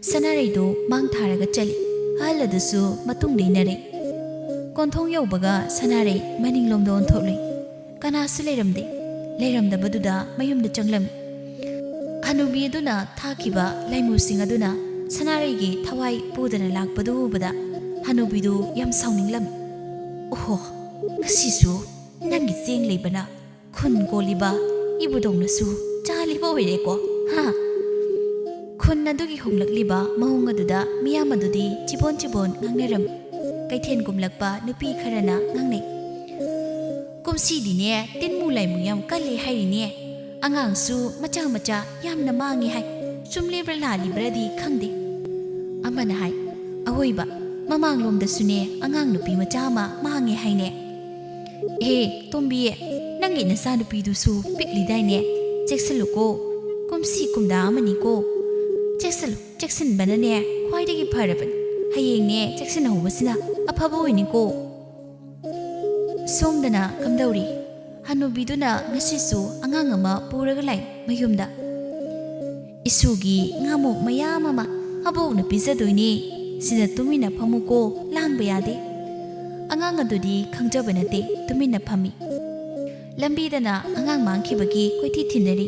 ꯁꯅꯥꯔꯩꯗꯨ ꯃꯥꯡ ꯊꯥꯔꯒ ꯆꯠꯂꯤ꯫ ꯑꯍꯜ ꯑꯗꯨꯁꯨ ꯃꯇꯨꯡꯗ ꯏꯟꯅꯔꯦ꯫ ꯀꯣꯟꯊꯣꯡ ꯌꯧꯕꯒ ꯁꯅꯥꯔꯩ ꯃꯅꯤꯡꯂꯣꯝꯗ ꯑꯣꯟꯊꯣꯛꯂꯨꯏ꯫ ꯀꯅꯥꯁꯨ ꯂꯩꯔꯝꯗꯦ꯫ ꯂꯩꯔꯝꯗꯕꯗꯨꯗ ꯃꯌꯨꯝꯗ ꯆꯪꯂꯝꯃꯤ꯫ ꯍꯅꯨꯕꯤ ꯑꯗꯨꯅ ꯊꯥꯈꯤꯕ ꯂꯩꯃꯨꯁꯤꯡ ꯑꯗꯨꯅ ꯁꯅꯥꯔꯩꯒꯤ ꯊꯋꯥꯏ ꯄꯨꯗꯅ ꯂꯥꯛꯄꯗꯨ ꯎꯕꯗ ꯍꯅꯨꯕꯤꯗꯨ ꯌꯥꯝ ꯁꯥꯎꯅꯤꯡꯂꯝꯃꯤ꯫ "ꯑꯣꯍꯣ, ꯉꯁꯤꯁꯨ ꯅꯪꯒꯤ ꯆꯦꯡ ꯂꯩꯕꯅ ꯈꯨꯟ ꯀꯣꯜꯂꯤꯕ ꯏꯕꯨꯙꯧꯅꯁꯨ ꯆꯥꯜꯂꯤꯕ ꯑꯣꯏꯔꯦꯀꯣ, ꯍꯥ?" ꯈꯨꯟ ꯑꯗꯨꯒꯤ ꯍꯣꯡꯂꯛꯂꯤꯕ ꯃꯑꯣꯡ ꯑꯗꯨꯗ ꯃꯤꯌꯥꯝ ꯑꯗꯨꯗꯤ ꯆꯤꯕꯣꯟ ꯆꯤꯕꯣꯟ ꯉꯥꯡꯅꯔꯝꯃꯤ꯫ ꯀꯩꯊꯦꯜ ꯀꯨꯝꯂꯛꯄ ꯅꯨꯄꯤ ꯈꯔꯅ ꯉꯥꯡꯅꯩ, "ꯀꯨꯝꯁꯤꯗꯤꯅꯦ, ꯇꯤꯟꯃꯨ ꯂꯥꯏꯃꯨ ꯌꯥꯝ ꯀꯜꯂꯦ ꯍꯥꯏꯔꯤꯅꯦ꯫ ꯑꯉꯥꯡꯁꯨ ꯃꯆꯥ ꯃꯆꯥ ꯌꯥꯝꯅ ꯃꯥꯡꯉꯦ ꯍꯥꯏ꯫ ꯆꯨꯝꯂꯤꯕ꯭ꯔꯥ ꯂꯥꯜꯂꯤꯕ꯭ꯔꯥꯗꯤ ꯈꯪꯗꯦ꯫" ꯑꯃꯅ ꯍꯥꯏ, "ꯑꯋꯣꯏꯕ, ꯃꯃꯥꯡꯂꯣꯝꯗꯁꯨꯅꯦ ꯑꯉꯥꯡ ꯅꯨꯄꯤ ꯃꯆꯥ ꯑꯃ ꯃꯥꯡꯉꯦ ꯍꯥꯏꯅꯦ꯫" "ꯑꯦ, ꯇꯣꯝꯕꯤ, ꯅꯪꯒꯤ ꯅꯆꯥꯅꯨꯄꯤꯗꯨꯁꯨ ꯄꯤꯛꯂꯤꯗꯥꯏꯅꯦ? ꯆꯦꯛꯁꯤꯜꯂꯨꯀꯣ, ꯀꯨꯝꯁꯤ ꯀꯨꯝꯗꯥ ꯑꯃꯅꯤꯀꯣ꯫ ꯆꯦꯛꯁꯤꯜꯂꯨ, ꯆꯦꯛꯁꯤꯟꯕꯅꯅꯦ ꯈ꯭ꯋꯥꯏꯗꯒꯤ ꯐꯔꯕꯅꯤ꯫ ꯍꯌꯦꯡꯅꯦ ꯆꯦꯛꯁꯤꯟꯍꯧꯕꯁꯤꯅ ꯑꯐꯕ ꯑꯣꯏꯅꯤꯀꯣ꯫" ꯁꯣꯝꯗꯅ ꯀꯝꯗꯧꯔꯤ? ꯍꯅꯨꯕꯤꯗꯨꯅ ꯉꯁꯤꯁꯨ ꯑꯉꯥꯡ ꯑꯃ ꯄꯨꯔꯒ ꯂꯥꯛꯏ ꯃꯌꯨꯝꯗ꯫ "ꯏꯁꯨꯒꯤ ꯉꯥꯃꯣꯛ ꯃꯌꯥꯝ ꯑꯃ ꯑꯕꯣꯛꯅ ꯄꯤꯖꯗꯣꯏꯅꯦ꯫ ꯁꯤꯗ ꯇꯨꯃꯤꯟꯅ ꯐꯝꯃꯨꯀꯣ, ꯂꯥꯡꯕ ꯌꯥꯗꯦ꯫" ꯑꯉꯥꯡ ꯑꯗꯨꯗꯤ ꯈꯪꯖꯕ ꯅꯠꯇꯦ, ꯇꯨꯃꯤꯟꯅ ꯐꯝꯃꯤ꯫ ꯂꯝꯕꯤꯗꯅ ꯑꯉꯥꯡ ꯃꯥꯡꯈꯤꯕꯒꯤ ꯀꯣꯏꯊꯤ ꯊꯤꯅꯔꯤ꯫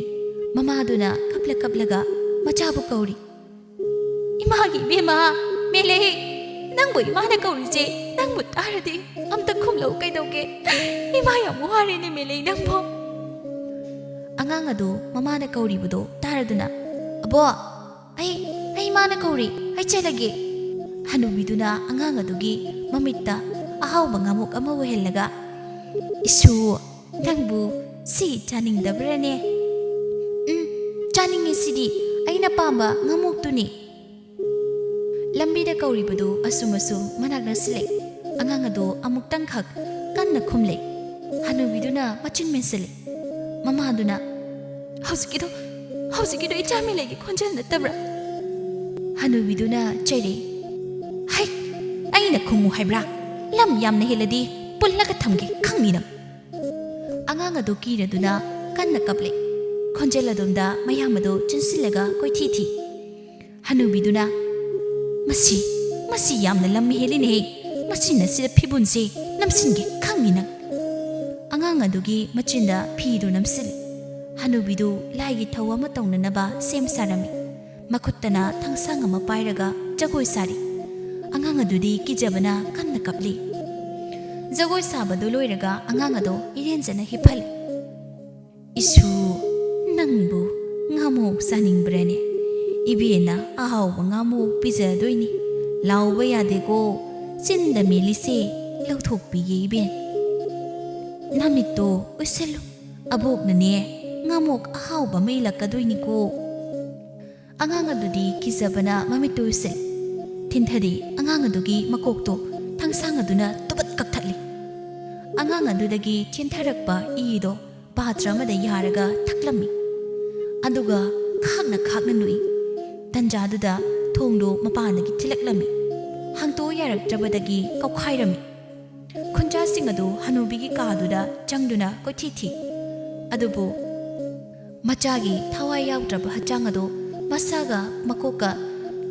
ꯃꯃꯥꯗꯨꯅ ꯀꯞꯂ ꯀꯞꯂꯒ ꯃꯆꯥꯕꯨ ꯀꯧꯔꯤ꯫ ꯏꯃꯥꯒꯤ ꯏꯕꯦꯝꯃ, ꯃꯦꯂꯩ, ꯅꯪꯕꯨ ꯏꯃꯥꯅ ꯀꯧꯔꯤꯁꯦ ꯅꯪꯕꯨ ꯇꯥꯔꯗꯤ ꯑꯝꯇ ꯈꯨꯝꯂꯛꯎ ꯀꯩꯗꯧꯒꯦ? ꯏꯃꯥ ꯌꯥꯝ ꯋꯥꯔꯦꯅꯦ ꯃꯦꯂꯩ ꯅꯪꯕꯨ꯫ ꯑꯉꯥꯡ ꯑꯗꯨ ꯃꯃꯥꯅ ꯀꯧꯔꯤꯕꯗꯨ ꯇꯥꯔꯗꯨꯅ, "ꯑꯕꯣ, ꯑꯩ, ꯑꯩ ꯏꯃꯥꯅ ꯀꯧꯔꯤ, ꯑꯩ ꯆꯦꯜꯂꯒꯦ꯫" ꯍꯅꯨꯕꯤꯗꯨꯅ ꯑꯉꯥꯡ ꯑꯗꯨꯒꯤ ꯃꯃꯤꯠꯇ ꯑꯍꯥꯎꯕ ꯉꯥꯃꯨꯛ ꯑꯃ ꯎꯍꯜꯂꯒ, "ꯏꯁꯨ, ꯅꯪꯕꯨ ꯁꯤ ꯆꯥꯅꯤꯡꯗꯕ꯭ꯔꯥꯅꯦ?" "ꯎꯝ, ꯆꯥꯅꯤꯡꯉꯦ, ꯁꯤꯗꯤ ꯑꯩꯅ ꯄꯥꯝꯕ ꯉꯥꯃꯨꯛꯇꯨꯅꯤ꯫" ꯂꯝꯕꯤꯗ ꯀꯧꯔꯤꯕꯗꯨ ꯑꯁꯨꯝ ꯑꯁꯨꯝ ꯃꯅꯥꯛ ꯅꯛꯁꯤꯜꯂꯦ꯫ ꯑꯉꯥꯡ ꯑꯗꯨ ꯑꯃꯨꯛꯇꯪꯈꯛ ꯀꯟꯅ ꯈꯨꯝꯂꯦ꯫ ꯍꯅꯨꯕꯤꯗꯨꯅ ꯃꯆꯤꯟ ꯃꯦꯟꯁꯤꯜꯂꯦ꯫ ꯃꯃꯥꯗꯨꯅ, "ꯍꯧꯖꯤꯛꯀꯤꯗꯣ, ꯍꯧꯖꯤꯛꯀꯤꯗꯣ ꯏꯆꯥ ꯃꯦꯂꯩꯒꯤ ꯈꯣꯟꯖꯦꯜ ꯅꯠꯇꯕ꯭ꯔꯥ?" ꯍꯅꯨꯕꯤꯗꯨꯅ ꯆꯩꯔꯛꯏ, "ꯍꯩ, ꯑꯩꯅ ꯈꯨꯝꯃꯨ ꯍꯥꯏꯕ꯭ꯔꯥ? ꯂꯝ ꯌꯥꯝꯅ ꯍꯦꯜꯂꯗꯤ ꯄꯨꯜꯂꯒ ꯊꯝꯒꯦ, ꯈꯪꯅꯤ ꯅꯪ꯫" ꯑꯉꯥꯡ ꯑꯗꯨ ꯀꯤꯔꯗꯨꯅ ꯀꯟꯅ ꯀꯞꯂꯦ꯫ ꯈꯣꯟꯖꯦꯜ ꯑꯗꯣꯝꯗ ꯃꯌꯥꯝ ꯑꯗꯨ ꯆꯤꯟꯁꯤꯜꯂꯒ ꯀꯣꯏꯊꯤ ꯊꯤ꯫ ꯍꯅꯨꯕꯤꯗꯨꯅ, "ꯃꯁꯤ, ꯃꯁꯤ ꯌꯥꯝꯅ ꯂꯝ ꯍꯦꯜꯂꯤꯅꯦꯍꯦ꯫ ꯃꯁꯤꯅ ꯁꯤꯗ ꯐꯤꯕꯨꯟꯁꯦ ꯅꯝꯁꯤꯟꯒꯦ, ꯈꯪꯅꯤ ꯅꯪ꯫" ꯑꯉꯥꯡ ꯑꯗꯨꯒꯤ ꯃꯆꯤꯟꯗ ꯐꯤꯗꯨ ꯅꯝꯁꯤꯜꯂꯤ꯫ ꯍꯅꯨꯕꯤꯗꯨ ꯂꯥꯏꯒꯤ ꯊꯧ ꯑꯃ ꯇꯧꯅꯅꯕ ꯁꯦꯝ ꯁꯥꯔꯝꯃꯤ꯫ ꯃꯈꯨꯠꯇꯅ ꯊꯥꯡꯁꯥꯡ ꯑꯃ ꯄꯥꯏꯔꯒ ꯖꯒꯣꯏ ꯁꯥꯔꯤ꯫ ꯑꯉꯥꯡ ꯑꯗꯨꯗꯤ ꯀꯤꯖꯕꯅ ꯀꯟꯅ ꯀꯞꯂꯤ꯫ ꯖꯒꯣꯏ ꯁꯥꯕꯗꯨ ꯂꯣꯏꯔꯒ ꯑꯉꯥꯡ ꯑꯗꯨ ꯏꯔꯦꯟꯖꯅ ꯍꯤꯞꯍꯜꯂꯤ꯫ "ꯏꯁꯨ, ꯅꯪꯕꯨ ꯉꯥꯃꯣꯛ ꯆꯥꯅꯤꯡꯕ꯭ꯔꯅꯦ? ꯏꯕꯦꯟꯅ ꯑꯍꯥꯎꯕ ꯉꯥꯃꯣꯛ ꯄꯤꯖꯗꯣꯏꯅꯤ꯫ ꯂꯥꯎꯕ ꯌꯥꯗꯦꯀꯣ꯫ ꯆꯤꯟꯗ ꯃꯦꯜꯂꯤꯁꯦ ꯂꯧꯊꯣꯛꯄꯤꯒꯦ ꯏꯕꯦꯟ꯫ ꯅꯃꯤꯠꯇꯣ ꯎꯏꯁꯜꯂꯨ꯫ ꯑꯕꯣꯛꯅꯅꯦ ꯉꯥꯃꯣꯛ ꯑꯍꯥꯎꯕ ꯑꯃ ꯏꯜꯂꯛꯀꯗꯣꯏꯅꯤꯀꯣ꯫" ꯑꯉꯥꯡ ꯑꯗꯨꯗꯤ ꯀꯤꯖꯕꯅ ꯃꯃꯤꯠꯇꯨ ꯎꯏꯁꯤꯜ꯫ ꯊꯤꯟꯊꯗꯤ ꯑꯉꯥꯡ ꯑꯗꯨꯒꯤ ꯃꯀꯣꯛꯇꯣ ꯊꯥꯡꯁꯥꯡ ꯑꯗꯨꯅ ꯇꯨꯕꯠ ꯀꯛꯊꯠꯂꯤ꯫ ꯑꯉꯥꯡ ꯑꯗꯨꯗꯒꯤ ꯆꯦꯟꯊꯔꯛꯄ ꯏꯗꯣ ꯄꯥꯇ꯭ꯔ ꯑꯃꯗ ꯌꯥꯔꯒ ꯊꯛꯂꯝꯃꯤ꯫ ꯑꯗꯨꯒ ꯈꯥꯛꯅ ꯈꯥꯛꯅ ꯅꯣꯛꯏ꯫ ꯇꯟꯖꯥꯗꯨꯗ ꯊꯣꯡꯗꯨ ꯃꯄꯥꯟꯗꯒꯤ ꯊꯤꯜꯂꯛꯂꯝꯃꯤ꯫ ꯍꯥꯡꯇꯣꯛ ꯌꯥꯔꯛꯇ꯭ꯔꯕꯗꯒꯤ ꯀꯧꯈꯥꯏꯔꯝꯃꯤ꯫ ꯈꯨꯟꯖꯥꯁꯤꯡ ꯑꯗꯨ ꯍꯅꯨꯕꯤꯒꯤ ꯀꯥꯗꯨꯗ ꯆꯪꯗꯨꯅ ꯀꯣꯏꯊꯤ ꯊꯤ꯫ ꯑꯗꯨꯕꯨ ꯃꯆꯥꯒꯤ ꯊꯋꯥꯏ ꯌꯥꯎꯗ꯭ꯔꯕ ꯍꯛꯆꯥꯡ ꯑꯗꯨ ꯃꯁꯥꯒ ꯃꯀꯣꯛꯀ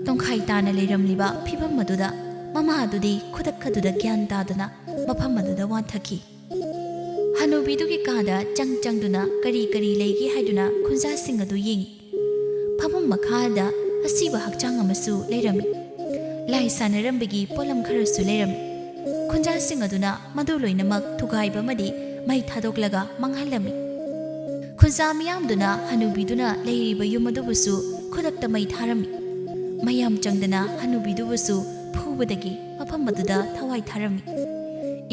ꯇꯣꯡꯈꯥꯏ ꯇꯥꯅ ꯂꯩꯔꯝꯂꯤꯕ ꯐꯤꯕꯝ ꯑꯗꯨꯗ ꯃꯃꯥ ꯑꯗꯨꯗꯤ ꯈꯨꯗꯛ ꯑꯗꯨꯗ ꯒ꯭ꯌꯥꯟ ꯇꯥꯗꯅ ꯃꯐꯝ ꯑꯗꯨꯗ ꯋꯥꯟꯊꯈꯤ꯫ ꯍꯅꯨꯕꯤꯗꯨꯒꯤ ꯀꯥꯗ ꯆꯪ ꯆꯪꯗꯨꯅ ꯀꯔꯤ ꯀꯔꯤ ꯂꯩꯒꯦ ꯍꯥꯏꯗꯨꯅ ꯈꯨꯟꯖꯥꯁꯤꯡ ꯑꯗꯨ ꯌꯦꯡꯉꯤ꯫ ꯐꯃꯨꯡ ꯃꯈꯥꯗ ꯑꯁꯤꯕ ꯍꯛꯆꯥꯡ ꯑꯃꯁꯨ ꯂꯩꯔꯝꯃꯤ꯫ ꯂꯥꯏ ꯁꯥꯟꯅꯔꯝꯕꯒꯤ ꯄꯣꯠꯂꯝ ꯈꯔꯁꯨ ꯂꯩꯔꯝꯃꯤ꯫ ꯈꯨꯟꯖꯥꯁꯤꯡ ꯑꯗꯨꯅ ꯃꯗꯨ ꯂꯣꯏꯅꯃꯛ ꯊꯨꯒꯥꯏꯕ ꯑꯃꯗꯤ ꯃꯩ ꯊꯥꯗꯣꯛꯂꯒ ꯃꯥꯡꯍꯜꯂꯝꯃꯤ꯫ ꯈꯨꯟꯖꯥ ꯃꯤꯌꯥꯝꯗꯨꯅ ꯍꯅꯨꯕꯤꯗꯨꯅ ꯂꯩꯔꯤꯕ ꯌꯨꯝ ꯑꯗꯨꯕꯨꯁꯨ ꯈꯨꯗꯛꯇ ꯃꯩ ꯊꯥꯔꯝꯃꯤ꯫ ꯃꯌꯥꯝ ꯆꯪꯗꯅ ꯍꯅꯨꯕꯤꯗꯨꯕꯨꯁꯨ ꯐꯨꯕꯗꯒꯤ ꯃꯐꯝ ꯑꯗꯨꯗ ꯊꯋꯥꯏ ꯊꯥꯔꯝꯃꯤ꯫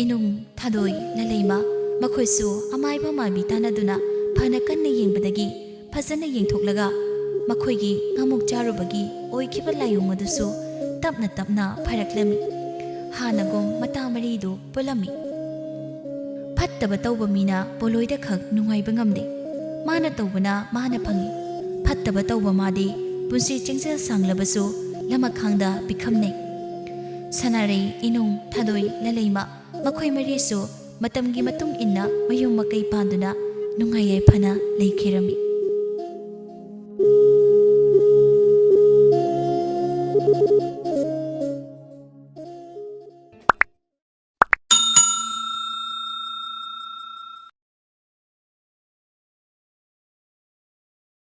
ꯏꯅꯨꯡ, ꯊꯥꯗꯣꯏ, ꯂꯂꯩꯃ ꯃꯈꯣꯏꯁꯨ ꯑꯃꯥꯏꯕ ꯃꯥꯏꯕꯤ ꯇꯥꯟꯅꯗꯨꯅ ꯐꯅ ꯀꯟꯅ ꯌꯦꯡꯕꯗꯒꯤ ꯐꯖꯅ ꯌꯦꯡꯊꯣꯛꯂꯒ ꯃꯈꯣꯏꯒꯤ ꯉꯥꯃꯨꯛ ꯆꯥꯔꯨꯕꯒꯤ ꯑꯣꯏꯈꯤꯕ ꯂꯥꯏꯑꯣꯡ ꯑꯗꯨꯁꯨ ꯇꯞꯅ ꯇꯞꯅ ꯐꯔꯛꯂꯝꯃꯤ꯫ ꯍꯥꯟꯅꯒꯨꯝ ꯃꯇꯥ ꯃꯔꯤꯗꯨ ꯄꯨꯜꯂꯝꯃꯤ꯫ ꯐꯠꯇꯕ ꯇꯧꯕ ꯃꯤꯅ ꯄꯣꯂꯣꯏꯗ ꯈꯛ ꯅꯨꯡꯉꯥꯏꯕ ꯉꯝꯗꯦ꯫ ꯃꯥꯅ ꯇꯧꯕꯅ ꯃꯥꯅ ꯐꯪꯏ꯫ ꯐꯠꯇꯕ ꯇꯧꯕ ꯃꯥꯗꯤ ꯄꯨꯟꯁꯤ ꯆꯦꯡꯖꯦꯜ ꯁꯥꯡꯂꯕꯁꯨ ꯂꯃꯈꯥꯡꯗ ꯄꯤꯈꯝꯅꯩ꯫ ꯁꯅꯥꯔꯩ, ꯏꯅꯨꯡ, ꯊꯥꯗꯣꯏ, ꯂꯂꯩꯃ ꯃꯈꯣꯏ ꯃꯔꯤꯁꯨ ꯃꯇꯝꯒꯤ ꯃꯇꯨꯡ ꯏꯟꯅ ꯃꯌꯨꯝ ꯃꯀꯩ ꯄꯥꯟꯗꯨꯅ ꯅꯨꯡꯉꯥꯏ ꯌꯥꯏꯐꯅ ꯂꯩꯈꯤꯔꯝꯃꯤ꯫